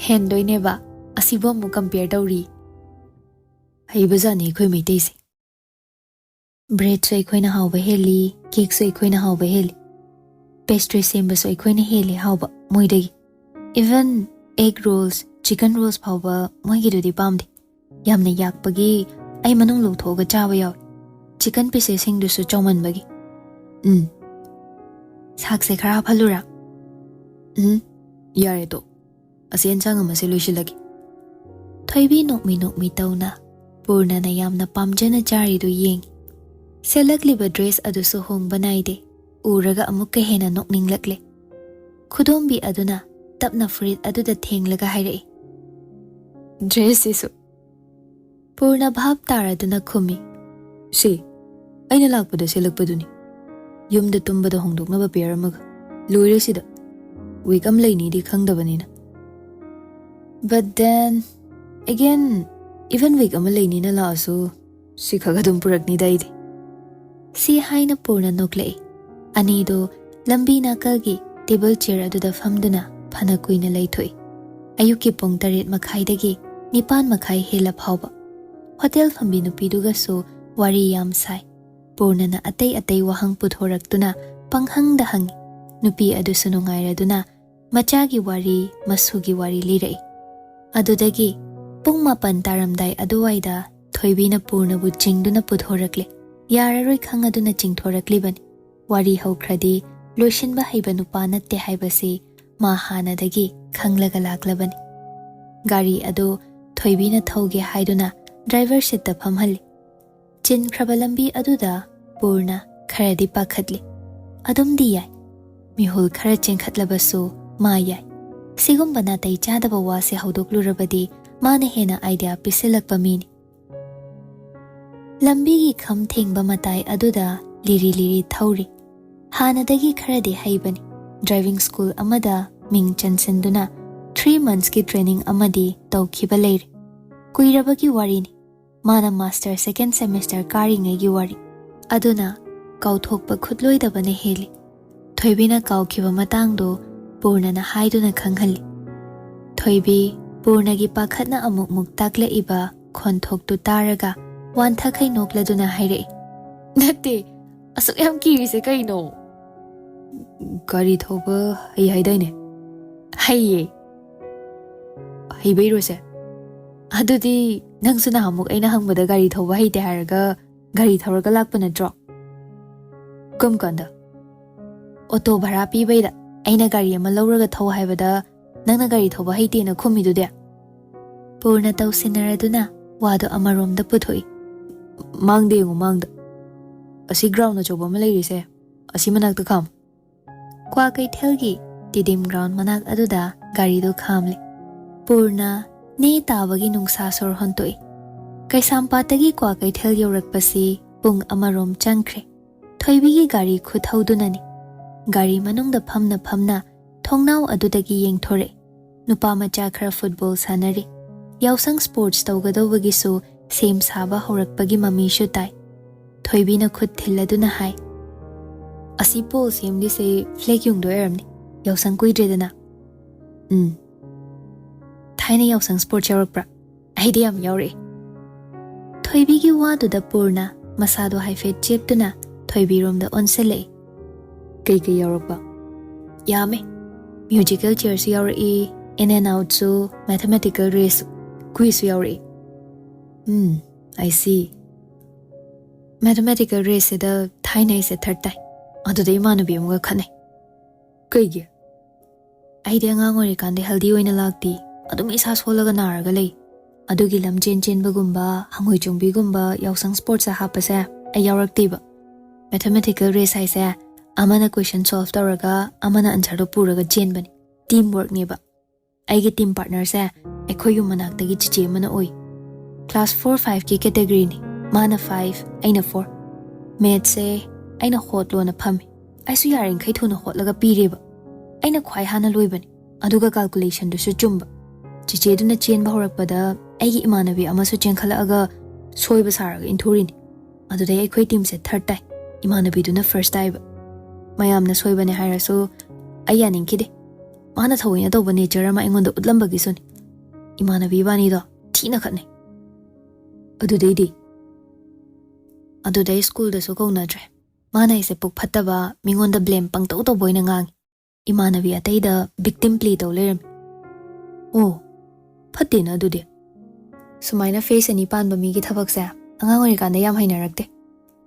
"ꯍꯦꯟꯗꯣꯏꯅꯦꯕ, ꯑꯁꯤꯕꯨ ꯑꯃꯨꯛ ꯀꯝꯄꯤꯌꯔ ꯇꯧꯔꯤ꯫" ꯍꯩꯕꯖꯥꯠꯅꯤ ꯑꯩꯈꯣꯏ ꯃꯩꯇꯩꯁꯦ꯫ ꯕ꯭ꯔꯦꯗꯁꯨ ꯑꯩꯈꯣꯏꯅ ꯍꯥꯎꯕ ꯍꯦꯜꯂꯤ, ꯀꯦꯛꯁꯨ ꯑꯩꯈꯣꯏꯅ ꯍꯥꯎꯕ ꯍꯦꯜꯂꯤ, ꯄꯦꯁꯇ꯭ꯔꯤ ꯁꯦꯝꯕꯁꯨ ꯑꯩꯈꯣꯏꯅ ꯍꯦꯜꯂꯤ ꯍꯥꯎꯕ ꯃꯣꯏꯗꯒꯤ꯫ Even egg rolls, chicken rolls ꯐꯥꯎꯕ ꯃꯣꯏꯒꯤꯗꯨꯗꯤ ꯄꯥꯝꯗꯦ꯫ ꯌꯥꯝꯅ ꯌꯥꯛꯄꯒꯤ ꯑꯩ ꯃꯅꯨꯡ ꯂꯧꯊꯣꯛꯑꯒ ꯆꯥꯕ ꯌꯥꯎꯏ꯫ ꯆꯤꯀꯟ ꯄꯤꯁꯦꯁꯁꯤꯡꯗꯨꯁꯨ ꯆꯥꯎꯃꯟꯕꯒꯤ꯫ ꯎꯝ꯫ ꯁꯥꯛꯁꯦ ꯈꯔ ꯍꯥꯞꯍꯜꯂꯨꯔꯥ? ꯎꯝ, ꯌꯥꯔꯦ ꯇꯣ꯫ ꯑꯁꯤ ꯑꯦꯟꯁꯥꯡ ꯑꯃꯁꯦ ꯂꯣꯏꯁꯤꯜꯂꯒꯦ꯫ ꯊꯣꯏꯕꯤ ꯅꯣꯛꯃꯤ ꯅꯣꯛꯃꯤ ꯇꯧꯅ ꯄꯨꯔꯅꯅ ꯌꯥꯝꯅ ꯄꯥꯝꯖꯅ ꯆꯥꯔꯤꯗꯨ ꯌꯦꯡꯏ꯫ ꯁꯦꯠꯂꯛꯂꯤꯕ ꯗ꯭ꯔꯦꯁ ꯑꯗꯨꯁꯨ ꯍꯣꯡꯕ ꯅꯥꯏꯗꯦ꯫ ꯎꯔꯒ ꯑꯃꯨꯛꯀ ꯍꯦꯟꯅ ꯅꯣꯛꯅꯤꯡꯂꯛꯂꯦ꯫ ꯈꯨꯗꯣꯝꯕꯤ ꯑꯗꯨꯅ ꯇꯞꯅ ꯐꯨꯔꯤꯠ ꯑꯗꯨꯗ ꯊꯦꯡꯂꯒ ꯍꯥꯏꯔꯛꯏ, "ꯗ꯭ꯔꯦꯁꯁꯤꯁꯨ?" ꯄꯨꯔꯅ ꯚꯥꯞ ꯇꯥꯔꯗꯨꯅ ꯈꯨꯝꯃꯤ, "ꯁꯤ, ꯑꯩꯅ ꯂꯥꯛꯄꯗ ꯁꯦꯠꯂꯛꯄꯗꯨꯅꯤ꯫ ꯌꯨꯝꯗ ꯇꯨꯝꯕꯗ ꯍꯣꯡꯗꯣꯛꯅꯕ ꯄꯤꯌꯔ ꯑꯃꯒ꯫ ꯂꯣꯏꯔꯦ ꯁꯤꯗ꯫ ꯋꯤꯛ ꯑꯃ ꯂꯩꯅꯤꯗꯤ ꯈꯪꯗꯕꯅꯤꯅ꯫ But then again, even week ꯑꯃ ꯂꯩꯅꯤꯅ ꯂꯥꯛꯑꯁꯨ ꯁꯤ ꯈꯛ ꯑꯗꯨꯝ ꯄꯨꯔꯛꯅꯤꯗ ꯑꯩꯗꯤ꯫" ꯁꯤ ꯍꯥꯏꯅ ꯄꯨꯔꯅ ꯅꯣꯛꯂꯛꯏ꯫ ꯑꯅꯤꯗꯣ ꯂꯝꯕꯤ ꯅꯥꯀꯜꯒꯤ ꯇꯦꯕꯜ ꯆꯤꯌꯔ ꯑꯗꯨꯗ ꯐꯝꯗꯨꯅ ꯐꯅ ꯀꯨꯏꯅ ꯂꯩꯊꯣꯛꯏ꯫ ꯑꯌꯨꯛꯀꯤ ꯄꯨꯡ ꯇꯔꯦꯠ ꯃꯈꯥꯏꯗꯒꯤ ꯅꯤꯄꯥꯟ ꯃꯈꯥꯏ ꯍꯦꯜꯂ ꯐꯥꯎꯕ꯫ ꯍꯣꯇꯦꯜ ꯐꯝꯕꯤ ꯅꯨꯄꯤꯗꯨꯒꯁꯨ ꯋꯥꯔꯤ ꯌꯥꯝ ꯁꯥꯏ꯫ ꯄꯨꯔꯅꯅ ꯑꯇꯩ ꯑꯇꯩ ꯋꯥꯍꯪ ꯄꯨꯊꯣꯔꯛꯇꯨꯅ ꯄꯪꯍꯪꯗ ꯍꯪꯉꯤ꯫ ꯅꯨꯄꯤ ꯑꯗꯨꯁꯨ ꯅꯨꯡꯉꯥꯏꯔꯗꯨꯅ ꯃꯆꯥꯒꯤ ꯋꯥꯔꯤ, ꯃꯁꯨꯒꯤ ꯋꯥꯔꯤ ꯂꯤꯔꯛꯏ꯫ ꯑꯗꯨꯗꯒꯤ ꯄꯨꯡ ꯃꯥꯄꯟ ꯇꯥꯔꯝꯗꯥꯏ ꯑꯗꯨꯋꯥꯏꯗ ꯊꯣꯏꯕꯤꯅ ꯄꯨꯔꯅꯕꯨ ꯆꯤꯡꯗꯨꯅ ꯄꯨꯊꯣꯔꯛꯂꯦ꯫ ꯌꯥꯔꯔꯣꯏ ꯈꯪꯉꯗꯨꯅ ꯆꯤꯡꯊꯣꯔꯛꯂꯤꯕꯅꯤ꯫ ꯋꯥꯔꯤ ꯍꯧꯈ꯭ꯔꯗꯤ ꯂꯣꯏꯁꯤꯟꯕ ꯍꯩꯕ ꯅꯨꯄꯥ ꯅꯠꯇꯦ ꯍꯥꯏꯕꯁꯤ ꯃꯥ ꯍꯥꯟꯅꯗꯒꯤ ꯈꯪꯂꯒ ꯂꯥꯛꯂꯕꯅꯤ꯫ ꯒꯥꯔꯤ ꯑꯗꯨ ꯊꯣꯏꯕꯤꯅ ꯊꯧꯒꯦ ꯍꯥꯏꯗꯨꯅ ꯗ꯭ꯔꯥꯏꯚꯔ ꯁꯤꯠꯇ ꯐꯝꯍꯜꯂꯤ꯫ ꯆꯤꯟꯈ꯭ꯔꯕ ꯂꯝꯕꯤ ꯑꯗꯨꯗ ꯄꯨꯔꯅ ꯈꯔꯗꯤ ꯄꯥꯈꯠꯂꯤ꯫ ꯑꯗꯨꯝꯗꯤ ꯌꯥꯏ꯫ ꯃꯤꯍꯨꯜ ꯈꯔ ꯆꯦꯟꯈꯠꯂꯕꯁꯨ ꯃꯥ ꯌꯥꯏ꯫ ꯁꯤꯒꯨꯝꯕ ꯅꯥꯇꯩ ꯆꯥꯗꯕ ꯋꯥꯁꯦ ꯍꯧꯗꯣꯛꯂꯨꯔꯕꯗꯤ ꯃꯥꯅ ꯍꯦꯟꯅ ꯑꯥꯏꯗꯤꯌꯥ ꯄꯤꯁꯤꯜꯂꯛꯄ ꯃꯤꯅꯤ꯫ ꯂꯝꯕꯤꯒꯤ ꯈꯝ ꯊꯦꯡꯕ ꯃꯇꯥꯏ ꯑꯗꯨꯗ ꯂꯤꯔꯤ ꯂꯤꯔꯤ ꯊꯧꯔꯤ꯫ ꯍꯥꯟꯅꯗꯒꯤ ꯈꯔꯗꯤ ꯍꯩꯕꯅꯤ꯫ ꯗ꯭ꯔꯥꯏꯚꯤꯡ ꯁ꯭ꯀꯨꯜ ꯑꯃꯗ ꯃꯤꯡ ꯆꯟꯁꯤꯟꯗꯨꯅ ꯊ꯭ꯔꯤ ꯃꯟꯊꯁꯀꯤ ꯇ꯭ꯔꯦꯅꯤꯡ ꯑꯃꯗꯤ ꯇꯧꯈꯤꯕ ꯂꯩꯔꯦ꯫ ꯀꯨꯏꯔꯕꯒꯤ ꯋꯥꯔꯤꯅꯤ꯫ ꯃꯥꯅ ꯃꯥꯁꯇꯔ ꯁꯦꯀꯦꯟ ꯁꯦꯃꯦꯁꯇꯔ ꯀꯥꯔꯤꯉꯩꯒꯤ ꯋꯥꯔꯤ꯫ ꯑꯗꯨꯅ ꯀꯥꯎꯊꯣꯛꯄ ꯈꯨꯠꯂꯣꯏꯗꯕꯅ ꯍꯦꯜꯂꯤ꯫ ꯊꯣꯏꯕꯤꯅ ꯀꯥꯎꯈꯤꯕ ꯃꯇꯥꯡꯗꯨ ꯄꯨꯔꯅꯅ ꯍꯥꯏꯗꯨꯅ ꯈꯪꯍꯜꯂꯤ꯫ ꯊꯣꯏꯕꯤ, ꯄꯨꯔꯅꯒꯤ ꯄꯥꯈꯠꯅ ꯑꯃꯨꯛꯃꯨꯛ ꯇꯥꯛꯂꯛꯏꯕ ꯈꯣꯟꯊꯣꯛꯇꯨ ꯇꯥꯔꯒ ꯋꯥꯟꯊꯈꯩ ꯅꯣꯛꯂꯗꯨꯅ ꯍꯥꯏꯔꯛꯏ꯫ "ꯅꯠꯇꯦ, ꯑꯁꯨꯛ ꯌꯥꯝ ꯀꯤꯔꯤꯁꯦ ꯀꯩꯅꯣ?" "ꯒꯥꯔꯤ ꯊꯧꯕ ꯍꯩ ꯍꯥꯏꯗꯥꯏꯅꯦ?" "ꯍꯩꯌꯦ꯫" "ꯍꯩꯕꯩꯔꯣꯁꯦ?" "ꯑꯗꯨꯗꯤ ꯅꯪꯁꯨ ꯅꯍꯥꯟꯃꯨꯛ ꯑꯩꯅ ꯍꯪꯕꯗ ꯒꯥꯔꯤ ꯊꯧꯕ ꯍꯩꯇꯦ ꯍꯥꯏꯔꯒ ꯒꯥꯔꯤ ꯊꯧꯔꯒ ꯂꯥꯛꯄ ꯅꯠꯇ꯭ꯔꯣ?" "ꯀꯔꯝ ꯀꯥꯟꯗ?" "ꯑꯣꯇꯣ ꯚꯔꯥ ꯄꯤꯕꯩꯗ ꯑꯩꯅ ꯒꯥꯔꯤ ꯑꯃ ꯂꯧꯔꯒ ꯊꯧ ꯍꯥꯏꯕꯗ ꯅꯪꯅ ꯒꯥꯔꯤ ꯊꯧꯕ ꯍꯩꯇꯦꯅ ꯈꯨꯝꯃꯤꯗꯨꯗꯤ?" ꯄꯨꯔꯅ ꯇꯧꯁꯤꯟꯅꯔꯗꯨꯅ ꯋꯥꯗꯨ ꯑꯃꯔꯣꯝꯗ ꯄꯨꯊꯣꯛꯏ꯫ "ꯃꯥꯡꯗ ꯌꯦꯡꯉꯨ, ꯃꯥꯡꯗ꯫ ꯑꯁꯤ ꯒ꯭ꯔꯥꯎꯟ ꯑꯆꯧꯕ ꯑꯃ ꯂꯩꯔꯤꯁꯦ, ꯑꯁꯤ ꯃꯅꯥꯛꯇ ꯈꯥꯝꯃꯨ꯫" ꯀ꯭ꯋꯥꯀꯩꯊꯦꯜꯒꯤ ꯇꯤꯗꯤꯝ ꯒ꯭ꯔꯥꯎꯟ ꯃꯅꯥꯛ ꯑꯗꯨꯗ ꯒꯥꯔꯤꯗꯨ ꯈꯥꯝꯂꯦ꯫ ꯄꯨꯔꯅ ꯅꯦ ꯇꯥꯕꯒꯤ ꯅꯨꯡꯁꯥ ꯁꯣꯔ ꯍꯣꯟꯇꯣꯛꯏ꯫ ꯀꯩꯁꯥꯝꯄꯥꯠꯇꯒꯤ ꯀ꯭ꯋꯥꯀꯩꯊꯦꯜ ꯌꯧꯔꯛꯄꯁꯤ ꯄꯨꯡ ꯑꯃꯔꯣꯝ ꯆꯪꯈ꯭ꯔꯦ꯫ ꯊꯣꯏꯕꯤꯒꯤ ꯒꯥꯔꯤ ꯈꯨꯊꯧꯗꯨꯅꯅꯤ꯫ ꯒꯥꯔꯤ ꯃꯅꯨꯡꯗ ꯐꯝꯅ ꯐꯝꯅ ꯊꯣꯡꯅꯥꯎ ꯑꯗꯨꯗꯒꯤ ꯌꯦꯡꯊꯣꯔꯛꯏ꯫ ꯅꯨꯄꯥ ꯃꯆꯥ ꯈꯔ ꯐꯨꯠꯕꯣꯜ ꯁꯥꯟꯅꯔꯤ꯫ ꯌꯥꯎꯁꯪ ꯁ꯭ꯄꯣꯔꯠꯁ ꯇꯧꯒꯗꯧꯕꯒꯤꯁꯨ ꯁꯦꯝ ꯁꯥꯕ ꯍꯧꯔꯛꯄꯒꯤ ꯃꯃꯤꯁꯨ ꯇꯥꯏ꯫ ꯊꯣꯏꯕꯤꯅ ꯈꯨꯠ ꯊꯤꯜꯂꯗꯨꯅ ꯍꯥꯏ, "ꯑꯁꯤ ꯄꯣꯜ ꯁꯦꯝꯂꯤꯁꯦ ꯐ꯭ꯂꯦꯒ ꯌꯨꯡꯗꯣꯏ ꯑꯣꯏꯔꯝꯅꯤ꯫ ꯌꯥꯎꯁꯪ ꯀꯨꯏꯗ꯭ꯔꯦꯗꯅ꯫" "ꯎꯝ꯫ ꯊꯥꯏꯅ ꯌꯥꯎꯁꯪ ꯁ꯭ꯄꯣꯔꯠꯁ ꯌꯥꯎꯔꯛꯄ꯭ꯔꯥ? ꯑꯩꯗꯤ ꯌꯥꯝ ꯌꯥꯎꯔꯛꯏ꯫" ꯊꯣꯏꯕꯤꯒꯤ ꯋꯥꯗꯨꯗ ꯄꯨꯔꯅ ꯃꯁꯥꯗꯣ ꯍꯥꯏꯐꯦꯠ ꯆꯦꯞꯇꯨꯅ ꯊꯣꯏꯕꯤꯔꯣꯝꯗ ꯑꯣꯟꯁꯤꯜꯂꯛꯏ꯫ "ꯀꯩꯀꯩ ꯌꯥꯎꯔꯛꯄ?" "ꯌꯥꯝꯃꯦ꯫ ꯃ꯭ꯌꯨꯖꯤꯀꯦꯜ ꯆꯤꯌꯔꯁꯨ ꯌꯥꯎꯔꯛꯏ, ꯏꯟ ꯑꯦꯟ ꯑꯥꯎꯠꯁꯨ, ꯃꯦꯊꯃꯦꯇꯤꯀꯦꯜ ꯔꯦꯁꯁꯨ, ꯀ꯭ꯋꯤꯖꯁꯨ ꯌꯥꯎꯔꯛꯏ꯫" "ꯎꯝ, ꯑꯥꯏ ꯁꯤ꯫ ꯃꯦꯊꯃꯦꯇꯤꯀꯦꯜ ꯔꯦꯁꯁꯤꯗ ꯊꯥꯏꯅ ꯑꯩꯁꯦ ꯊꯥꯔꯠ ꯇꯥꯏ꯫ ꯑꯗꯨꯗ ꯏꯃꯥꯟꯅꯕꯤ ꯑꯃꯒ ꯈꯠꯅꯩ꯫" "ꯀꯩꯒꯤ?" "ꯑꯩꯗꯤ ꯑꯉꯥꯡ ꯑꯣꯏꯔꯤꯀꯥꯟꯗ ꯍꯦꯜꯗꯤ ꯑꯣꯏꯅ ꯂꯥꯛꯇꯦ꯫ ꯑꯗꯨꯝ ꯏꯁꯥ ꯁꯣꯜꯂꯒ ꯅꯥꯔꯒ ꯂꯩ꯫ ꯑꯗꯨꯒꯤ ꯂꯝꯖꯦꯟ ꯆꯦꯟꯕꯒꯨꯝꯕ, ꯍꯪꯉꯣꯏ ꯆꯣꯡꯕꯤꯒꯨꯝꯕ, ꯌꯥꯎꯁꯪ ꯁ꯭ꯄꯣꯔꯠꯁꯇ ꯍꯥꯞꯄꯁꯦ ꯑꯩ ꯌꯥꯎꯔꯛꯇꯦꯕ꯫ ꯃꯦꯊꯃꯦꯇꯤꯀꯦꯜ ꯔꯦꯁ ꯍꯥꯏꯁꯦ ꯑꯃꯅ ꯀꯣꯏꯁꯟ ꯁꯣꯜꯚ ꯇꯧꯔꯒ ꯑꯃꯅ ꯑꯟꯁꯔꯗꯣ ꯄꯨꯔꯒ ꯆꯦꯟꯕꯅꯤ꯫ ꯇꯤꯝ ꯋꯥꯔꯛꯅꯦꯕ꯫ ꯑꯩꯒꯤ ꯇꯤꯝ ꯄꯥꯔꯠꯅꯔꯁꯦ ꯑꯩꯈꯣꯏ ꯌꯨꯝ ꯃꯅꯥꯛꯇꯒꯤ ꯆꯤꯆꯦ ꯑꯃꯅ ꯑꯣꯏ꯫ ꯀ꯭ꯂꯥꯁ ꯐꯣꯔ ꯐꯥꯏꯚꯀꯤ ꯀꯦꯇꯦꯒꯔꯤꯅꯤ꯫ ꯃꯥꯅ ꯐꯥꯏꯚ, ꯑꯩꯅ ꯐꯣꯔ꯫ ꯃꯦꯠꯁꯁꯦ ꯑꯩꯅ ꯍꯣꯠꯂꯣꯅ ꯐꯝꯃꯤ꯫ ꯑꯩꯁꯨ ꯌꯥꯔꯤꯈꯩ ꯊꯨꯅ ꯍꯣꯠꯂꯒ ꯄꯤꯔꯦꯕ꯫ ꯑꯩꯅ ꯈ꯭ꯋꯥꯏ ꯍꯥꯟꯅ ꯂꯣꯏꯕꯅꯤ, ꯑꯗꯨꯒ ꯀꯥꯜꯀꯨꯂꯦꯁꯟꯗꯨꯁꯨ ꯆꯨꯝꯕ꯫ ꯆꯤꯆꯦꯗꯨꯅ ꯆꯦꯟꯕ ꯍꯧꯔꯛꯄꯗ ꯑꯩꯒꯤ ꯏꯃꯥꯟꯅꯕꯤ ꯑꯃꯁꯨ ꯆꯦꯟꯈꯠꯂꯛꯑꯒ ꯁꯣꯏꯕ ꯁꯥꯔꯒ ꯏꯟꯊꯨꯔꯤꯅꯤ꯫ ꯑꯗꯨꯗꯩ ꯑꯩꯈꯣꯏ ꯇꯤꯝꯁꯦ ꯊꯥꯔꯠ ꯇꯥꯏ, ꯏꯃꯥꯟꯅꯕꯤꯗꯨꯅ ꯐꯥꯔꯁ ꯇꯥꯏꯕ꯫ ꯃꯌꯥꯝꯅ ꯁꯣꯏꯕꯅꯦ ꯍꯥꯏꯔꯁꯨ ꯑꯩ ꯌꯥꯅꯤꯡꯈꯤꯗꯦ꯫ ꯃꯥꯅ ꯊꯑꯣꯏꯅ ꯇꯧꯕ ꯅꯦꯆꯔ ꯑꯃ ꯑꯩꯉꯣꯟꯗ ꯎꯠꯂꯝꯕꯒꯤꯁꯨꯅꯤ꯫ ꯏꯃꯥꯟꯅꯕꯤ ꯏꯕꯥꯅꯤꯗꯣ ꯊꯤꯅ ꯈꯠꯅꯩ꯫ ꯑꯗꯨꯗꯩꯗꯤ ꯑꯗꯨꯗꯩ ꯁ꯭ꯀꯨꯜꯗꯁꯨ ꯀꯧꯅꯗ꯭ꯔꯦ꯫ ꯃꯥꯅ ꯑꯩꯁꯦ ꯄꯨꯛ ꯐꯠꯇꯕ, ꯃꯤꯉꯣꯟꯗ ꯕ꯭ꯂꯦꯝ ꯄꯪꯇꯧ ꯇꯧꯕ ꯑꯣꯏꯅ ꯉꯥꯡꯉꯤ꯫ ꯏꯃꯥꯟꯅꯕꯤ ꯑꯇꯩꯗ ꯕꯤꯛꯇꯤꯝ ꯄ꯭ꯂꯦ ꯇꯧ ꯂꯩꯔꯝꯃꯤ꯫ ꯑꯣ, ꯐꯠꯇꯦꯅ ꯑꯗꯨꯗꯤ꯫ ꯁꯨꯃꯥꯏꯅ ꯐꯦꯁ ꯑꯅꯤ ꯄꯥꯟꯕ ꯃꯤꯒꯤ ꯊꯕꯛꯁꯦ ꯑꯉꯥꯡ ꯑꯣꯏꯔꯤꯀꯥꯟꯗ ꯌꯥꯝ ꯍꯩꯅꯔꯛꯇꯦ꯫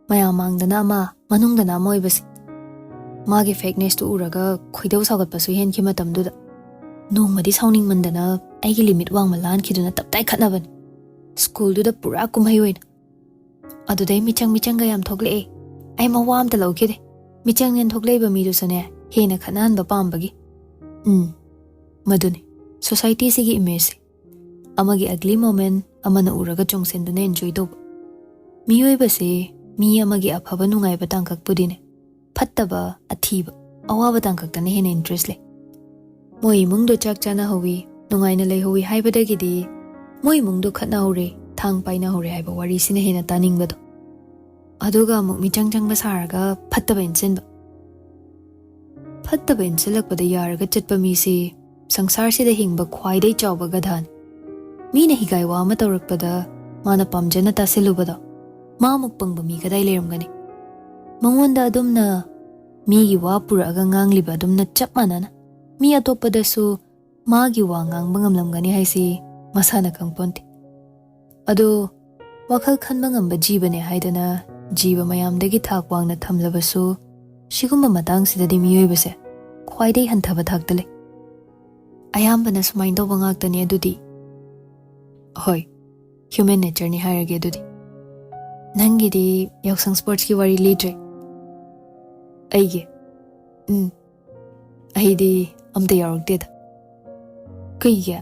ꯃꯌꯥꯝ ꯃꯥꯡꯗꯅ ꯑꯃ, ꯃꯅꯨꯡꯗꯅ ꯑꯃ ꯑꯣꯏꯕꯁꯦ꯫ ꯃꯥꯒꯤ ꯐꯦꯛꯅꯦꯁꯇꯨ ꯎꯔꯒ ꯈꯣꯏꯗꯧ ꯁꯥꯎꯒꯠꯄꯁꯨ ꯍꯦꯟꯈꯤ ꯃꯇꯝꯗꯨꯗ꯫ ꯅꯣꯡꯃꯗꯤ ꯁꯥꯎꯅꯤꯡꯃꯟꯗꯅ ꯑꯩꯒꯤ ꯂꯤꯃꯤꯠ ꯋꯥꯡꯃ ꯂꯥꯟꯈꯤꯗꯨꯅ ꯇꯞꯇꯥꯏ ꯈꯠꯅꯕꯅꯤ꯫ ꯁ꯭ꯀꯨꯜꯗꯨꯗ ꯄꯨꯔꯥ ꯀꯨꯝꯍꯩ ꯑꯣꯏꯅ꯫ ꯑꯗꯨꯗꯩ ꯃꯤꯆꯪ ꯃꯤꯆꯪꯒ ꯌꯥꯝ ꯊꯣꯛꯂꯛꯑꯦ꯫ ꯑꯩ ꯃꯋꯥ ꯑꯝꯇ ꯂꯧꯈꯤꯗꯦ꯫ ꯃꯤꯆꯪ ꯅꯦꯟ ꯊꯣꯛꯂꯛꯏꯕ ꯃꯤꯗꯨꯁꯨꯅꯦ, ꯍꯦꯟꯅ ꯈꯠꯅꯍꯟꯕ ꯄꯥꯝꯕꯒꯤ꯫ ꯎꯝ, ꯃꯗꯨꯅꯤ ꯁꯣꯁꯥꯏꯇꯤꯁꯤꯒꯤ ꯏꯃꯦꯖꯁꯦ꯫ ꯑꯃꯒꯤ ꯑꯒ꯭ꯂꯤ ꯃꯣꯃꯦꯟ ꯑꯃꯅ ꯎꯔꯒ ꯆꯣꯡꯁꯤꯟꯗꯨꯅ ꯑꯦꯟꯖꯣꯏ ꯇꯧꯕ꯫ ꯃꯤꯑꯣꯏꯕꯁꯦ ꯃꯤ ꯑꯃꯒꯤ ꯑꯐꯕ ꯅꯨꯡꯉꯥꯏꯕ ꯇꯥꯡꯀꯛꯄꯨꯗꯤꯅꯦ, ꯐꯠꯇꯕ, ꯑꯊꯤꯕ, ꯑꯋꯥꯕ ꯇꯥꯡꯀꯛꯇꯅ ꯍꯦꯟꯅ ꯏꯟꯇꯔꯦꯁ ꯂꯩ꯫ ꯃꯣꯏ ꯏꯃꯨꯡꯗꯣ ꯆꯥꯛ ꯆꯥꯅꯍꯧꯋꯤ, ꯅꯨꯡꯉꯥꯏꯅ ꯂꯩꯍꯧꯋꯤ ꯍꯥꯏꯕꯗꯒꯤꯗꯤ ꯃꯣꯏ ꯏꯃꯨꯡꯗꯣ ꯈꯠꯅꯍꯧꯔꯦ, ꯊꯥꯡ ꯄꯥꯏꯅꯍꯧꯔꯦ ꯍꯥꯏꯕ ꯋꯥꯔꯤꯁꯤꯅ ꯍꯦꯟꯅ ꯇꯥꯅꯤꯡꯕꯗꯣ꯫ ꯑꯗꯨꯒ ꯑꯃꯨꯛ ꯃꯤꯆꯪ ꯆꯪꯕ ꯁꯥꯔꯒ ꯐꯠꯇꯕ ꯏꯟꯁꯤꯟꯕ꯫ ꯐꯠꯇꯕ ꯏꯟꯁꯤꯜꯂꯛꯄꯗ ꯌꯥꯔꯒ ꯆꯠꯄ ꯃꯤꯁꯤ ꯁꯪꯁꯥꯔꯁꯤꯗ ꯍꯤꯡꯕ ꯈ꯭ꯋꯥꯏꯗꯩ ꯆꯥꯎꯕ ꯒꯙꯥꯅꯤ꯫ ꯃꯤꯅ ꯍꯤꯒꯥꯏ ꯋꯥ ꯑꯃ ꯇꯧꯔꯛꯄꯗ ꯃꯥꯅ ꯄꯥꯝꯖꯅ ꯇꯥꯁꯤꯜꯂꯨꯕꯗꯣ, ꯃꯥꯃꯨꯛ ꯄꯪꯕ ꯃꯤ ꯀꯗꯥꯏ ꯂꯩꯔꯝꯒꯅꯤ? ꯃꯉꯣꯟꯗ ꯑꯗꯨꯝꯅ ꯃꯤꯒꯤ ꯋꯥ ꯄꯨꯔꯛꯑꯒ ꯉꯥꯡꯂꯤꯕ ꯑꯗꯨꯝꯅ ꯆꯞ ꯃꯥꯟꯅꯅ ꯃꯤ ꯑꯇꯣꯞꯄꯗꯁꯨ ꯃꯥꯒꯤ ꯋꯥ ꯉꯥꯡꯕ ꯉꯝꯂꯝꯒꯅꯤ ꯍꯥꯏꯁꯤ ꯃꯁꯥꯅ ꯈꯪꯄꯣꯟꯇꯦ꯫ ꯑꯗꯣ ꯋꯥꯈꯜ ꯈꯟꯕ ꯉꯝꯕ ꯖꯤꯕꯅꯦ ꯍꯥꯏꯗꯅ ꯖꯤꯕ ꯃꯌꯥꯝꯗꯒꯤ ꯊꯥꯛ ꯋꯥꯡꯅ ꯊꯝꯂꯕꯁꯨ, ꯁꯤꯒꯨꯝꯕ ꯃꯇꯥꯡꯁꯤꯗꯗꯤ ꯃꯤꯑꯣꯏꯕꯁꯦ ꯈ꯭ꯋꯥꯏꯗꯩ ꯍꯟꯊꯕ ꯊꯥꯛꯇ ꯂꯩ꯫ ꯑꯌꯥꯝꯕꯅ ꯁꯨꯃꯥꯏꯅ ꯇꯧꯕ ꯉꯥꯛꯇꯅꯦ ꯑꯗꯨꯗꯤ꯫ ꯍꯣꯏ, ꯍ꯭ꯌꯨꯃꯦꯟ ꯅꯦꯆꯔꯅꯤ ꯍꯥꯏꯔꯒꯦ ꯑꯗꯨꯗꯤ꯫ ꯅꯪꯒꯤꯗꯤ ꯌꯥꯎꯁꯪ ꯁ꯭ꯄꯣꯔꯠꯁꯀꯤ ꯋꯥꯔꯤ ꯂꯤꯗ꯭ꯔꯦ꯫ ꯑꯩꯒꯤ? ꯎꯝ, ꯑꯩꯗꯤ ꯑꯝꯇ ꯌꯥꯎꯔꯛꯇꯦꯗ꯫ ꯀꯩꯒꯤ?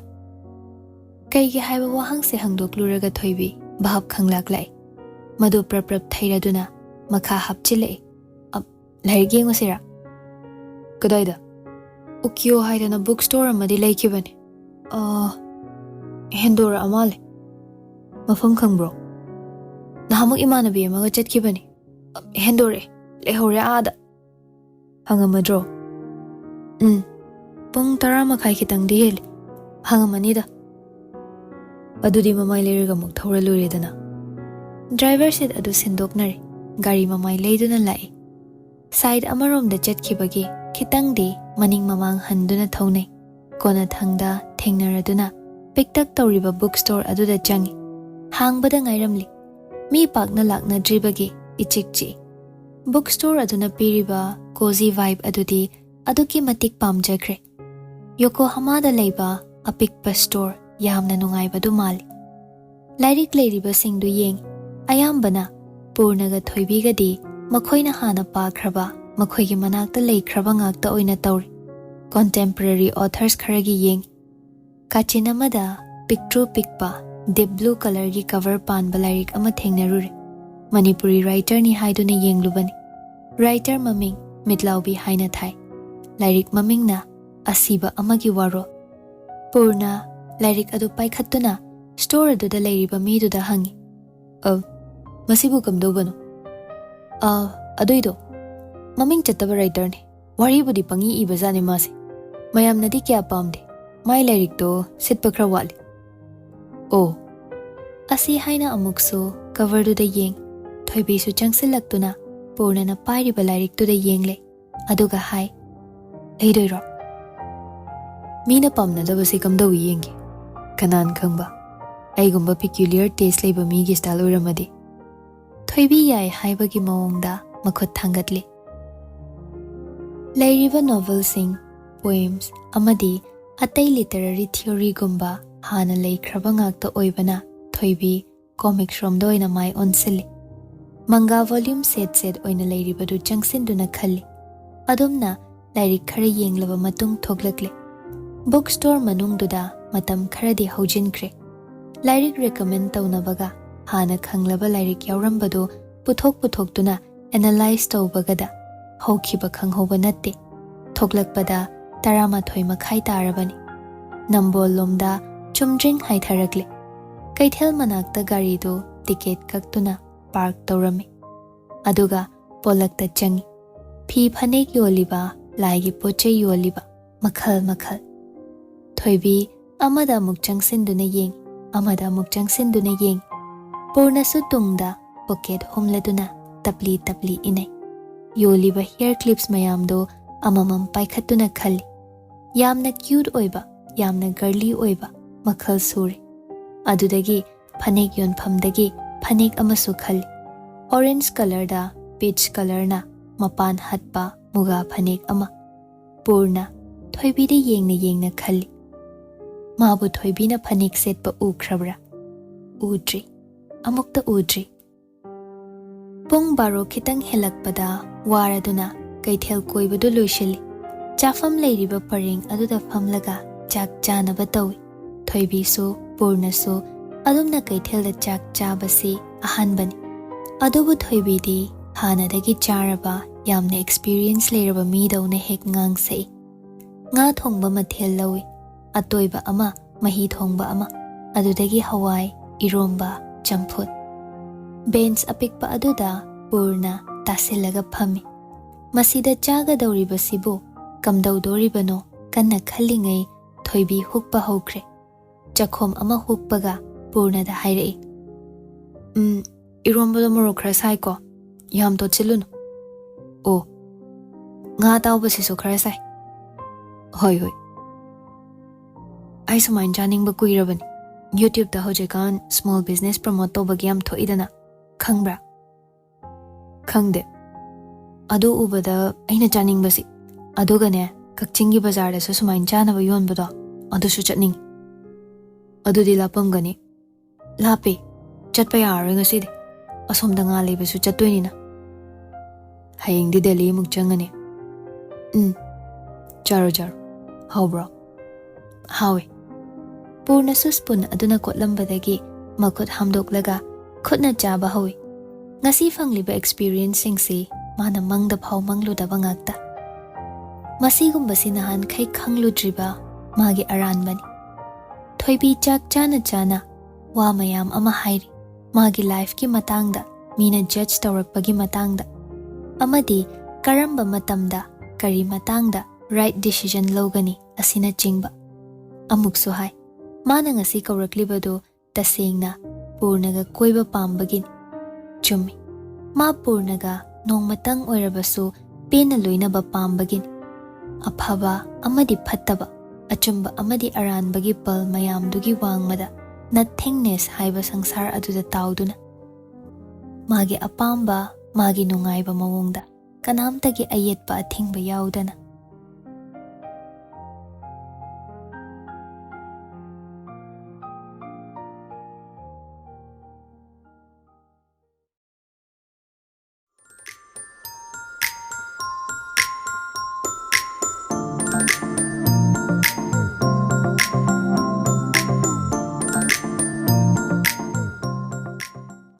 ꯀꯩꯒꯤ ꯍꯥꯏꯕ ꯋꯥꯍꯪꯁꯦ ꯍꯪꯗꯣꯛꯂꯨꯔꯒ ꯊꯣꯏꯕꯤ ꯚꯥꯞ ꯈꯪꯂꯥꯛ ꯂꯥꯛꯏ꯫ ꯃꯗꯨ ꯄ꯭ꯔꯞ ꯄ꯭ꯔꯞ ꯊꯩꯔꯗꯨꯅ ꯃꯈꯥ ꯍꯥꯞꯆꯤꯜꯂꯛꯏ꯫ "ꯑꯞ, ꯂꯥꯏꯔꯤꯛ ꯌꯦꯡꯉꯨꯁꯤꯔꯥ?" "ꯀꯗꯥꯏꯗ?" "ꯎꯀꯤꯌꯣ ꯍꯥꯏꯗꯅ book store ꯑꯃꯗꯤ ꯂꯩꯈꯤꯕꯅꯤ꯫ ꯑ, ꯍꯦꯟꯗꯣꯔꯛꯑ ꯃꯥꯜꯂꯦ꯫ ꯃꯐꯝ ꯈꯪꯕ꯭ꯔꯣ?" "ꯅꯍꯥꯟꯃꯨꯛ ꯏꯃꯥꯟꯅꯕꯤ ꯑꯃꯒ ꯆꯠꯈꯤꯕꯅꯤ꯫ ꯑ, ꯍꯦꯟꯗꯣꯔꯛꯑꯦ꯫ ꯂꯩꯍꯧꯔꯦ ꯑꯥꯗ꯫" "ꯍꯪꯉꯝꯃꯗ꯭ꯔꯣ?" "ꯎꯝ, ꯄꯨꯡ ꯇꯔꯥ ꯃꯈꯥꯏ ꯈꯤꯇꯪꯗꯤ ꯍꯦꯜꯂꯤ꯫ ꯍꯪꯉꯝꯃꯅꯤꯗ꯫" "ꯑꯗꯨꯗꯤ ꯃꯃꯥꯏ ꯂꯩꯔꯒ ꯑꯃꯨꯛ ꯊꯧꯔ ꯂꯣꯏꯔꯦꯗꯅ꯫" Driver seat ꯑꯗꯨ ꯁꯤꯟꯗꯣꯛꯅꯔꯦ꯫ ꯒꯥꯔꯤ ꯃꯃꯥꯏ ꯂꯩꯗꯨꯅ ꯂꯥꯛꯏ꯫ Side ꯑꯃꯔꯣꯝꯗ ꯆꯠꯈꯤꯕꯒꯤ ꯈꯤꯇꯪꯗꯤ ꯃꯅꯤꯡ ꯃꯃꯥꯡ ꯍꯟꯗꯨꯅ ꯊꯧꯅꯩ꯫ ꯀꯣꯟꯅꯊꯪꯗ ꯊꯦꯡꯅꯔꯗꯨꯅ ꯄꯤꯛꯇꯛ ꯇꯧꯔꯤꯕ book store ꯑꯗꯨꯗ ꯆꯪꯉꯤ꯫ ꯍꯥꯡꯕꯗ ꯉꯥꯏꯔꯝꯂꯤ꯫ ꯃꯤ ꯄꯥꯛꯅ ꯂꯥꯛꯅꯗ꯭ꯔꯤꯕꯒꯤ ꯏꯆꯤꯛ ꯆꯤꯛꯏ꯫ Book store ꯑꯗꯨꯅ ꯄꯤꯔꯤꯕ cozy vibe ꯑꯗꯨꯗꯤ ꯑꯗꯨꯛꯀꯤ ꯃꯇꯤꯛ ꯄꯥꯝꯖꯈ꯭ꯔꯦ꯫ ꯌꯣꯀꯣꯍꯥꯃꯥꯗ ꯂꯩꯕ ꯑꯄꯤꯛꯄ store ꯌꯥꯝꯅ ꯅꯨꯡꯉꯥꯏꯕꯗꯨ ꯃꯥꯜꯂꯤ꯫ ꯂꯥꯏꯔꯤꯛ ꯂꯩꯔꯤꯕꯁꯤꯡꯗꯨ ꯌꯦꯡꯉꯤ꯫ ꯑꯌꯥꯝꯕꯅ ꯄꯨꯔꯅꯒ ꯊꯣꯏꯕꯤꯒꯗꯤ ꯃꯈꯣꯏꯅ ꯍꯥꯟꯅ ꯄꯥꯈ꯭ꯔꯕ, ꯃꯈꯣꯏꯒꯤ ꯃꯅꯥꯛꯇ ꯂꯩꯈ꯭ꯔꯕ ꯉꯥꯛꯇ ꯑꯣꯏꯅ ꯇꯧꯔꯤ꯫ Contemporary authors ꯈꯔꯒꯤ ꯌꯦꯡꯉꯤ꯫ ꯀꯥꯆꯤꯟ ꯑꯃꯗ ꯄꯤꯛꯇ꯭ꯔꯨ ꯄꯤꯛꯄ deep blue colourꯒꯤ cover ꯄꯥꯟꯕ ꯂꯥꯏꯔꯤꯛ ꯑꯃ ꯊꯦꯡꯅꯔꯨꯔꯦ꯫ ꯃꯅꯤꯄꯨꯔꯤ writerꯅꯤ ꯍꯥꯏꯗꯨꯅ ꯌꯦꯡꯂꯨꯕꯅꯤ꯫ Writer ꯃꯃꯤꯡ ꯃꯤꯠꯂꯥꯎꯕꯤ ꯍꯥꯏꯅ ꯊꯥꯏ꯫ ꯂꯥꯏꯔꯤꯛ ꯃꯃꯤꯡꯅ ꯑꯁꯤꯕ ꯑꯃꯒꯤ ꯋꯥꯔꯣꯜ꯫ ꯄꯨꯔꯅ ꯂꯥꯏꯔꯤꯛ ꯑꯗꯨ ꯄꯥꯏꯈꯠꯇꯨꯅ store ꯑꯗꯨꯗ ꯂꯩꯔꯤꯕ ꯃꯤꯗꯨꯗ ꯍꯪꯉꯤ, "ꯑ, ꯃꯁꯤꯕꯨ ꯀꯝꯗꯧꯕꯅꯣ?" "ꯑ, ꯑꯗꯨꯏꯗꯣ, ꯃꯃꯤꯡ ꯆꯠꯇꯕ writerꯅꯤ꯫ ꯋꯥꯔꯤꯕꯨꯗꯤ ꯄꯪꯏ ꯏꯕꯖꯥꯠꯅꯤ ꯃꯥꯁꯦ꯫ ꯃꯌꯥꯝꯅꯗꯤ ꯀꯌꯥ ꯄꯥꯝꯗꯦ꯫ ꯃꯥꯏ ꯂꯥꯏꯔꯤꯛꯇꯣ ꯁꯤꯠꯄ ꯈꯔ ꯋꯥꯠꯂꯤ꯫" "ꯑꯣ꯫" ꯑꯁꯤ ꯍꯥꯏꯅ ꯑꯃꯨꯛꯁꯨ coverꯗꯨꯗ ꯌꯦꯡ꯫ ꯊꯣꯏꯕꯤꯁꯨ ꯆꯪꯁꯤꯜꯂꯛꯇꯨꯅ ꯄꯨꯔꯅꯅ ꯄꯥꯏꯔꯤꯕ ꯂꯥꯏꯔꯤꯛꯇꯨꯗ ꯌꯦꯡꯂꯦ꯫ ꯑꯗꯨꯒ ꯍꯥꯏ, "ꯂꯩꯗꯣꯏꯔꯣ? ꯃꯤꯅ ꯄꯥꯝꯅꯗꯕꯁꯦ ꯀꯝꯗꯧꯏ ꯌꯦꯡꯒꯦ꯫ ꯀꯅꯥꯅ ꯈꯪꯕ, ꯑꯩꯒꯨꯝꯕ peculiar taste ꯂꯩꯕ ꯃꯤꯒꯤ style ꯑꯣꯏꯔꯝꯃꯗꯤ꯫" ꯊꯣꯏꯕꯤ ꯌꯥꯏ ꯍꯥꯏꯕꯒꯤ ꯃꯑꯣꯡꯗ ꯃꯈꯨꯠ ꯊꯥꯡꯒꯠꯂꯤ꯫ ꯂꯩꯔꯤꯕ novelꯁꯤꯡ, poems ꯑꯃꯗꯤ ꯑꯇꯩ literary theoryꯒꯨꯝꯕ ꯍꯥꯟꯅ ꯂꯩꯈ꯭ꯔꯕ ꯉꯥꯛꯇ ꯑꯣꯏꯕꯅ ꯊꯣꯏꯕꯤ comics ꯔꯣꯝꯗ ꯑꯣꯏꯅ ꯃꯥꯏ ꯑꯣꯟꯁꯤꯜꯂꯤ꯫ ꯃꯪꯒꯥ volume set set ꯑꯣꯏꯅ ꯂꯩꯔꯤꯕꯗꯨ ꯆꯪꯁꯤꯟꯗꯨꯅ ꯈꯜꯂꯤ꯫ ꯑꯗꯨꯝꯅ ꯂꯥꯏꯔꯤꯛ ꯈꯔ ꯌꯦꯡꯂꯕ ꯃꯇꯨꯡ ꯊꯣꯛꯂꯛꯂꯦ꯫ Book store ꯃꯅꯨꯡꯗꯨꯗ ꯃꯇꯝ ꯈꯔꯗꯤ ꯍꯧꯖꯤꯟꯈ꯭ꯔꯦ꯫ ꯂꯥꯏꯔꯤꯛ recommend ꯇꯧꯅꯕꯒ ꯍꯥꯟꯅ ꯈꯪꯂꯕ ꯂꯥꯏꯔꯤꯛ ꯌꯥꯎꯔꯝꯕꯗꯨ ꯄꯨꯊꯣꯛ ꯄꯨꯊꯣꯛꯇꯨꯅ ꯑꯦꯅꯥꯂꯥꯏꯖ ꯇꯧꯕꯒꯗ ꯍꯧꯈꯤꯕ ꯈꯪꯍꯧꯕ ꯅꯠꯇꯦ꯫ ꯊꯣꯛꯂꯛꯄꯗ ꯇꯔꯥꯃꯥꯊꯣꯏ ꯃꯈꯥꯏ ꯇꯥꯔꯕꯅꯤ꯫ ꯅꯝꯕꯣꯜꯂꯣꯝꯗ ꯆꯨꯝꯗ꯭ꯔꯤꯡ ꯍꯥꯏꯊꯔꯛꯂꯦ꯫ ꯀꯩꯊꯦꯜ ꯃꯅꯥꯛꯇ ꯒꯥꯔꯤꯗꯨ ꯇꯤꯀꯦꯠ ꯀꯛꯇꯨꯅ ꯄꯥꯔꯛ ꯇꯧꯔꯝꯃꯤ꯫ ꯑꯗꯨꯒ ꯄꯣꯂꯛꯇ ꯆꯪꯉꯤ꯫ ꯐꯤ ꯐꯅꯦꯛ ꯌꯣꯜꯂꯤꯕ, ꯂꯥꯏꯒꯤ ꯄꯣꯠ ꯆꯩ ꯌꯣꯜꯂꯤꯕ, ꯃꯈꯜ ꯃꯈꯜ꯫ ꯊꯣꯏꯕꯤ ꯑꯃꯗ ꯑꯃꯨꯛ ꯆꯪꯁꯤꯟꯗꯨꯅ ꯌꯦꯡꯉꯤ, ꯑꯃꯗ ꯑꯃꯨꯛ ꯆꯪꯁꯤꯟꯗꯨꯅ ꯌꯦꯡꯉꯤ꯫ ꯄꯨꯔꯅꯁꯨ ꯇꯨꯡꯗ ꯄꯣꯀꯦꯠ ꯍꯨꯝꯂꯗꯨꯅ ꯇꯞꯂꯤ ꯇꯞꯂꯤ ꯏꯅꯩ꯫ ꯌꯣꯜꯂꯤꯕ ꯍꯤꯌꯔ ꯀ꯭ꯂꯤꯞꯁ ꯃꯌꯥꯝꯗꯨ ꯑꯃꯃꯝ ꯄꯥꯏꯈꯠꯇꯨꯅ ꯈꯜꯂꯤ꯫ ꯌꯥꯝꯅ ꯀ꯭ꯌꯨꯠ ꯑꯣꯏꯕ, ꯌꯥꯝꯅ ꯒꯔꯂꯤ ꯑꯣꯏꯕ ꯃꯈꯜ ꯁꯨꯔꯦ꯫ ꯑꯗꯨꯗꯒꯤ ꯐꯅꯦꯛ ꯌꯣꯟꯐꯝꯗꯒꯤ ꯐꯅꯦꯛ ꯑꯃꯁꯨ ꯈꯜꯂꯤ꯫ ꯑꯣꯔꯦꯟꯖ ꯀꯂꯔꯗ ꯄꯤꯆ ꯀꯂꯔꯅ ꯃꯄꯥꯟ ꯍꯠꯄ ꯃꯨꯒꯥ ꯐꯅꯦꯛ ꯑꯃ꯫ ꯄꯨꯔꯅ ꯊꯣꯏꯕꯤꯗ ꯌꯦꯡꯅ ꯌꯦꯡꯅ ꯈꯜꯂꯤ꯫ ꯃꯥꯕꯨ ꯊꯣꯏꯕꯤꯅ ꯐꯅꯦꯛ ꯁꯦꯠꯄ ꯎꯈ꯭ꯔꯕ꯭ꯔꯥ? ꯎꯗ꯭ꯔꯤ꯫ ꯑꯃꯨꯛꯇ ꯎꯗ꯭ꯔꯤ꯫ ꯄꯨꯡ ꯕꯥꯔꯣ ꯈꯤꯇꯪ ꯍꯦꯜꯂꯛꯄꯗ ꯋꯥꯔꯗꯨꯅ ꯀꯩꯊꯦꯜ ꯀꯣꯏꯕꯗꯨ ꯂꯣꯏꯁꯤꯜꯂꯤ꯫ ꯆꯥꯐꯝ ꯂꯩꯔꯤꯕ ꯄꯔꯦꯡ ꯑꯗꯨꯗ ꯐꯝꯂꯒ ꯆꯥꯛ ꯆꯥꯅꯕ ꯇꯧꯏ꯫ ꯊꯣꯏꯕꯤꯁꯨ ꯄꯨꯔꯅꯁꯨ ꯑꯗꯨꯝꯅ ꯀꯩꯊꯦꯜꯗ ꯆꯥꯛ ꯆꯥꯕꯁꯤ ꯑꯍꯥꯟꯕꯅꯤ꯫ ꯑꯗꯨꯕꯨ ꯊꯣꯏꯕꯤꯗꯤ ꯍꯥꯟꯅꯗꯒꯤ ꯆꯥꯔꯕ ꯌꯥꯝꯅ ꯑꯦꯛꯁꯄꯤꯔꯤꯌꯦꯟꯁ ꯂꯩꯔꯕ ꯃꯤꯗꯧꯅ ꯍꯦꯛ ꯉꯥꯡꯁꯛꯏ꯫ ꯉꯥ ꯊꯣꯡꯕ ꯃꯊꯦꯜ ꯂꯧꯏ, ꯑꯇꯣꯏꯕ ꯑꯃ, ꯃꯍꯤ ꯊꯣꯡꯕ ꯑꯃ, ꯑꯗꯨꯗꯒꯤ ꯍꯋꯥꯏ, ꯏꯔꯣꯝꯕ, ꯆꯝꯐꯨꯠ꯫ ꯕꯦꯟꯆ ꯑꯄꯤꯛꯄ ꯑꯗꯨꯗ ꯄꯨꯔꯅ ꯇꯥꯁꯤꯜꯂꯒ ꯐꯝꯃꯤ꯫ ꯃꯁꯤꯗ ꯆꯥꯒꯗꯧꯔꯤꯕꯁꯤꯕꯨ ꯀꯝꯗꯧꯗꯣꯔꯤꯕꯅꯣ ꯀꯟꯅ ꯈꯜꯂꯤꯉꯩ ꯊꯣꯏꯕꯤ ꯍꯨꯛꯄ ꯍꯧꯈ꯭ꯔꯦ꯫ ꯆꯈꯣꯝ ꯑꯃ ꯍꯨꯛꯄꯒ ꯄꯨꯔꯅꯗ ꯍꯥꯏꯔꯛꯏ, "ꯎꯝ, ꯏꯔꯣꯝꯕꯗꯣ ꯃꯣꯔꯣꯛ ꯈꯔ ꯁꯥꯏꯀꯣ? ꯌꯥꯝ ꯇꯣꯠꯁꯤꯜꯂꯨꯅꯨ꯫ ꯑꯣ, ꯉꯥ ꯑꯇꯥꯎꯕꯁꯤꯁꯨ ꯈꯔ ꯁꯥꯏ꯫ ꯍꯣꯏ, ꯍꯣꯏ꯫ ꯑꯩ ꯁꯨꯃꯥꯏꯅ ꯆꯥꯅꯤꯡꯕ ꯀꯨꯏꯔꯕꯅꯤ꯫ YouTubeꯇ ꯍꯧꯖꯤꯛꯀꯥꯟ ꯁ꯭ꯃꯣꯜ ꯕꯤꯖꯤꯅꯦꯁ ꯄ꯭ꯔꯃꯣꯠ ꯇꯧꯕꯒꯤ ꯌꯥꯝ ꯊꯣꯛꯏꯗꯅ, ꯈꯪꯕ꯭ꯔꯥ?" "ꯈꯪꯗꯦ꯫ ꯑꯗꯨ ꯎꯕꯗ ꯑꯩꯅ ꯆꯥꯅꯤꯡꯕꯁꯤ꯫ ꯑꯗꯨꯒꯅꯦ, ꯀꯛꯆꯤꯡꯒꯤ ꯕꯖꯥꯔꯗꯁꯨ ꯁꯨꯃꯥꯏꯅ ꯆꯥꯅꯕ ꯌꯣꯟꯕꯗꯣ, ꯑꯗꯨꯁꯨ ꯆꯠꯅꯤꯡꯉꯤ꯫ ꯑꯗꯨꯗꯤ ꯂꯥꯞꯄꯝꯒꯅꯤ꯫" "ꯂꯥꯞꯄꯦ꯫ ꯆꯠꯄ ꯌꯥꯔꯔꯣꯏ ꯉꯁꯤꯗꯤ꯫ ꯑꯁꯣꯝꯗ ꯉꯥ ꯂꯩꯕꯁꯨ ꯆꯠꯇꯣꯏꯅꯤꯅ꯫ ꯍꯌꯦꯡꯗꯤ ꯗꯦꯜꯂꯤ ꯑꯃꯨꯛ ꯆꯪꯉꯅꯤ꯫" "ꯎꯝ꯫ ꯆꯥꯔꯣ, ꯆꯥꯔꯣ꯫ ꯍꯥꯎꯕ꯭ꯔꯣ?" "ꯍꯥꯎꯋꯦ꯫" ꯄꯨꯔꯅꯁꯨ ꯁ꯭ꯄꯨꯟ ꯑꯗꯨꯅ ꯀꯣꯠꯂꯝꯕꯗꯒꯤ ꯃꯈꯨꯠ ꯍꯥꯝꯗꯣꯛꯂꯒ ꯈꯨꯠꯅ ꯆꯥꯕ ꯍꯧꯏ꯫ ꯉꯁꯤ ꯐꯪꯂꯤꯕ experienceꯁꯤꯡꯁꯤ ꯃꯥꯅ ꯃꯪꯗ ꯐꯥꯎ ꯃꯪꯂꯨꯗꯕ ꯉꯥꯛꯇ꯫ ꯃꯁꯤꯒꯨꯝꯕꯁꯤ ꯅꯍꯥꯟꯈꯩ ꯈꯪꯂꯨꯗ꯭ꯔꯤꯕ ꯃꯥꯒꯤ ꯑꯔꯥꯟꯕꯅꯤ꯫ ꯊꯣꯏꯕꯤ ꯆꯥꯛ ꯆꯥꯅ ꯆꯥꯅ ꯋꯥ ꯃꯌꯥꯝ ꯑꯃ ꯍꯥꯏꯔꯤ꯫ ꯃꯥꯒꯤ lifeꯀꯤ ꯃꯇꯥꯡꯗ, ꯃꯤꯅ judge ꯇꯧꯔꯛꯄꯒꯤ ꯃꯇꯥꯡꯗ, ꯑꯃꯗꯤ ꯀꯔꯝꯕ ꯃꯇꯝꯗ ꯀꯔꯤ ꯃꯇꯥꯡꯗ right decision ꯂꯧꯒꯅꯤ ꯑꯁꯤꯅꯆꯤꯡꯕ꯫ ꯑꯃꯨꯛꯁꯨ ꯍꯥꯏ, ꯃꯥꯅ ꯉꯁꯤ ꯀꯧꯔꯛꯂꯤꯕꯗꯨ ꯇꯁꯦꯡꯅ ꯄꯨꯔꯅꯒ ꯀꯣꯏꯕ ꯄꯥꯝꯕꯒꯤꯅꯤ꯫ ꯆꯨꯝꯃꯤ, ꯃꯥ ꯄꯨꯔꯅꯒ ꯅꯣꯡꯃꯇꯪ ꯑꯣꯏꯔꯕꯁꯨ ꯄꯦꯟꯅ ꯂꯣꯏꯅꯕ ꯄꯥꯝꯕꯒꯤꯅꯤ꯫ ꯑꯐꯕ ꯑꯃꯗꯤ ꯐꯠꯇꯕ, ꯑꯆꯨꯝꯕ ꯑꯃꯗꯤ ꯑꯔꯥꯟꯕꯒꯤ ꯄꯜ ꯃꯌꯥꯝꯗꯨꯒꯤ ꯋꯥꯡꯃꯗ nothingness ꯍꯥꯏꯕ ꯁꯪꯁꯥꯔ ꯑꯗꯨꯗ ꯇꯥꯎꯗꯨꯅ, ꯃꯥꯒꯤ ꯑꯄꯥꯝꯕ, ꯃꯥꯒꯤ ꯅꯨꯡꯉꯥꯏꯕ ꯃꯑꯣꯡꯗ, ꯀꯅꯥꯝꯇꯒꯤ ꯑꯌꯦꯠꯄ ꯑꯊꯤꯡꯕ ꯌꯥꯎꯗꯅ,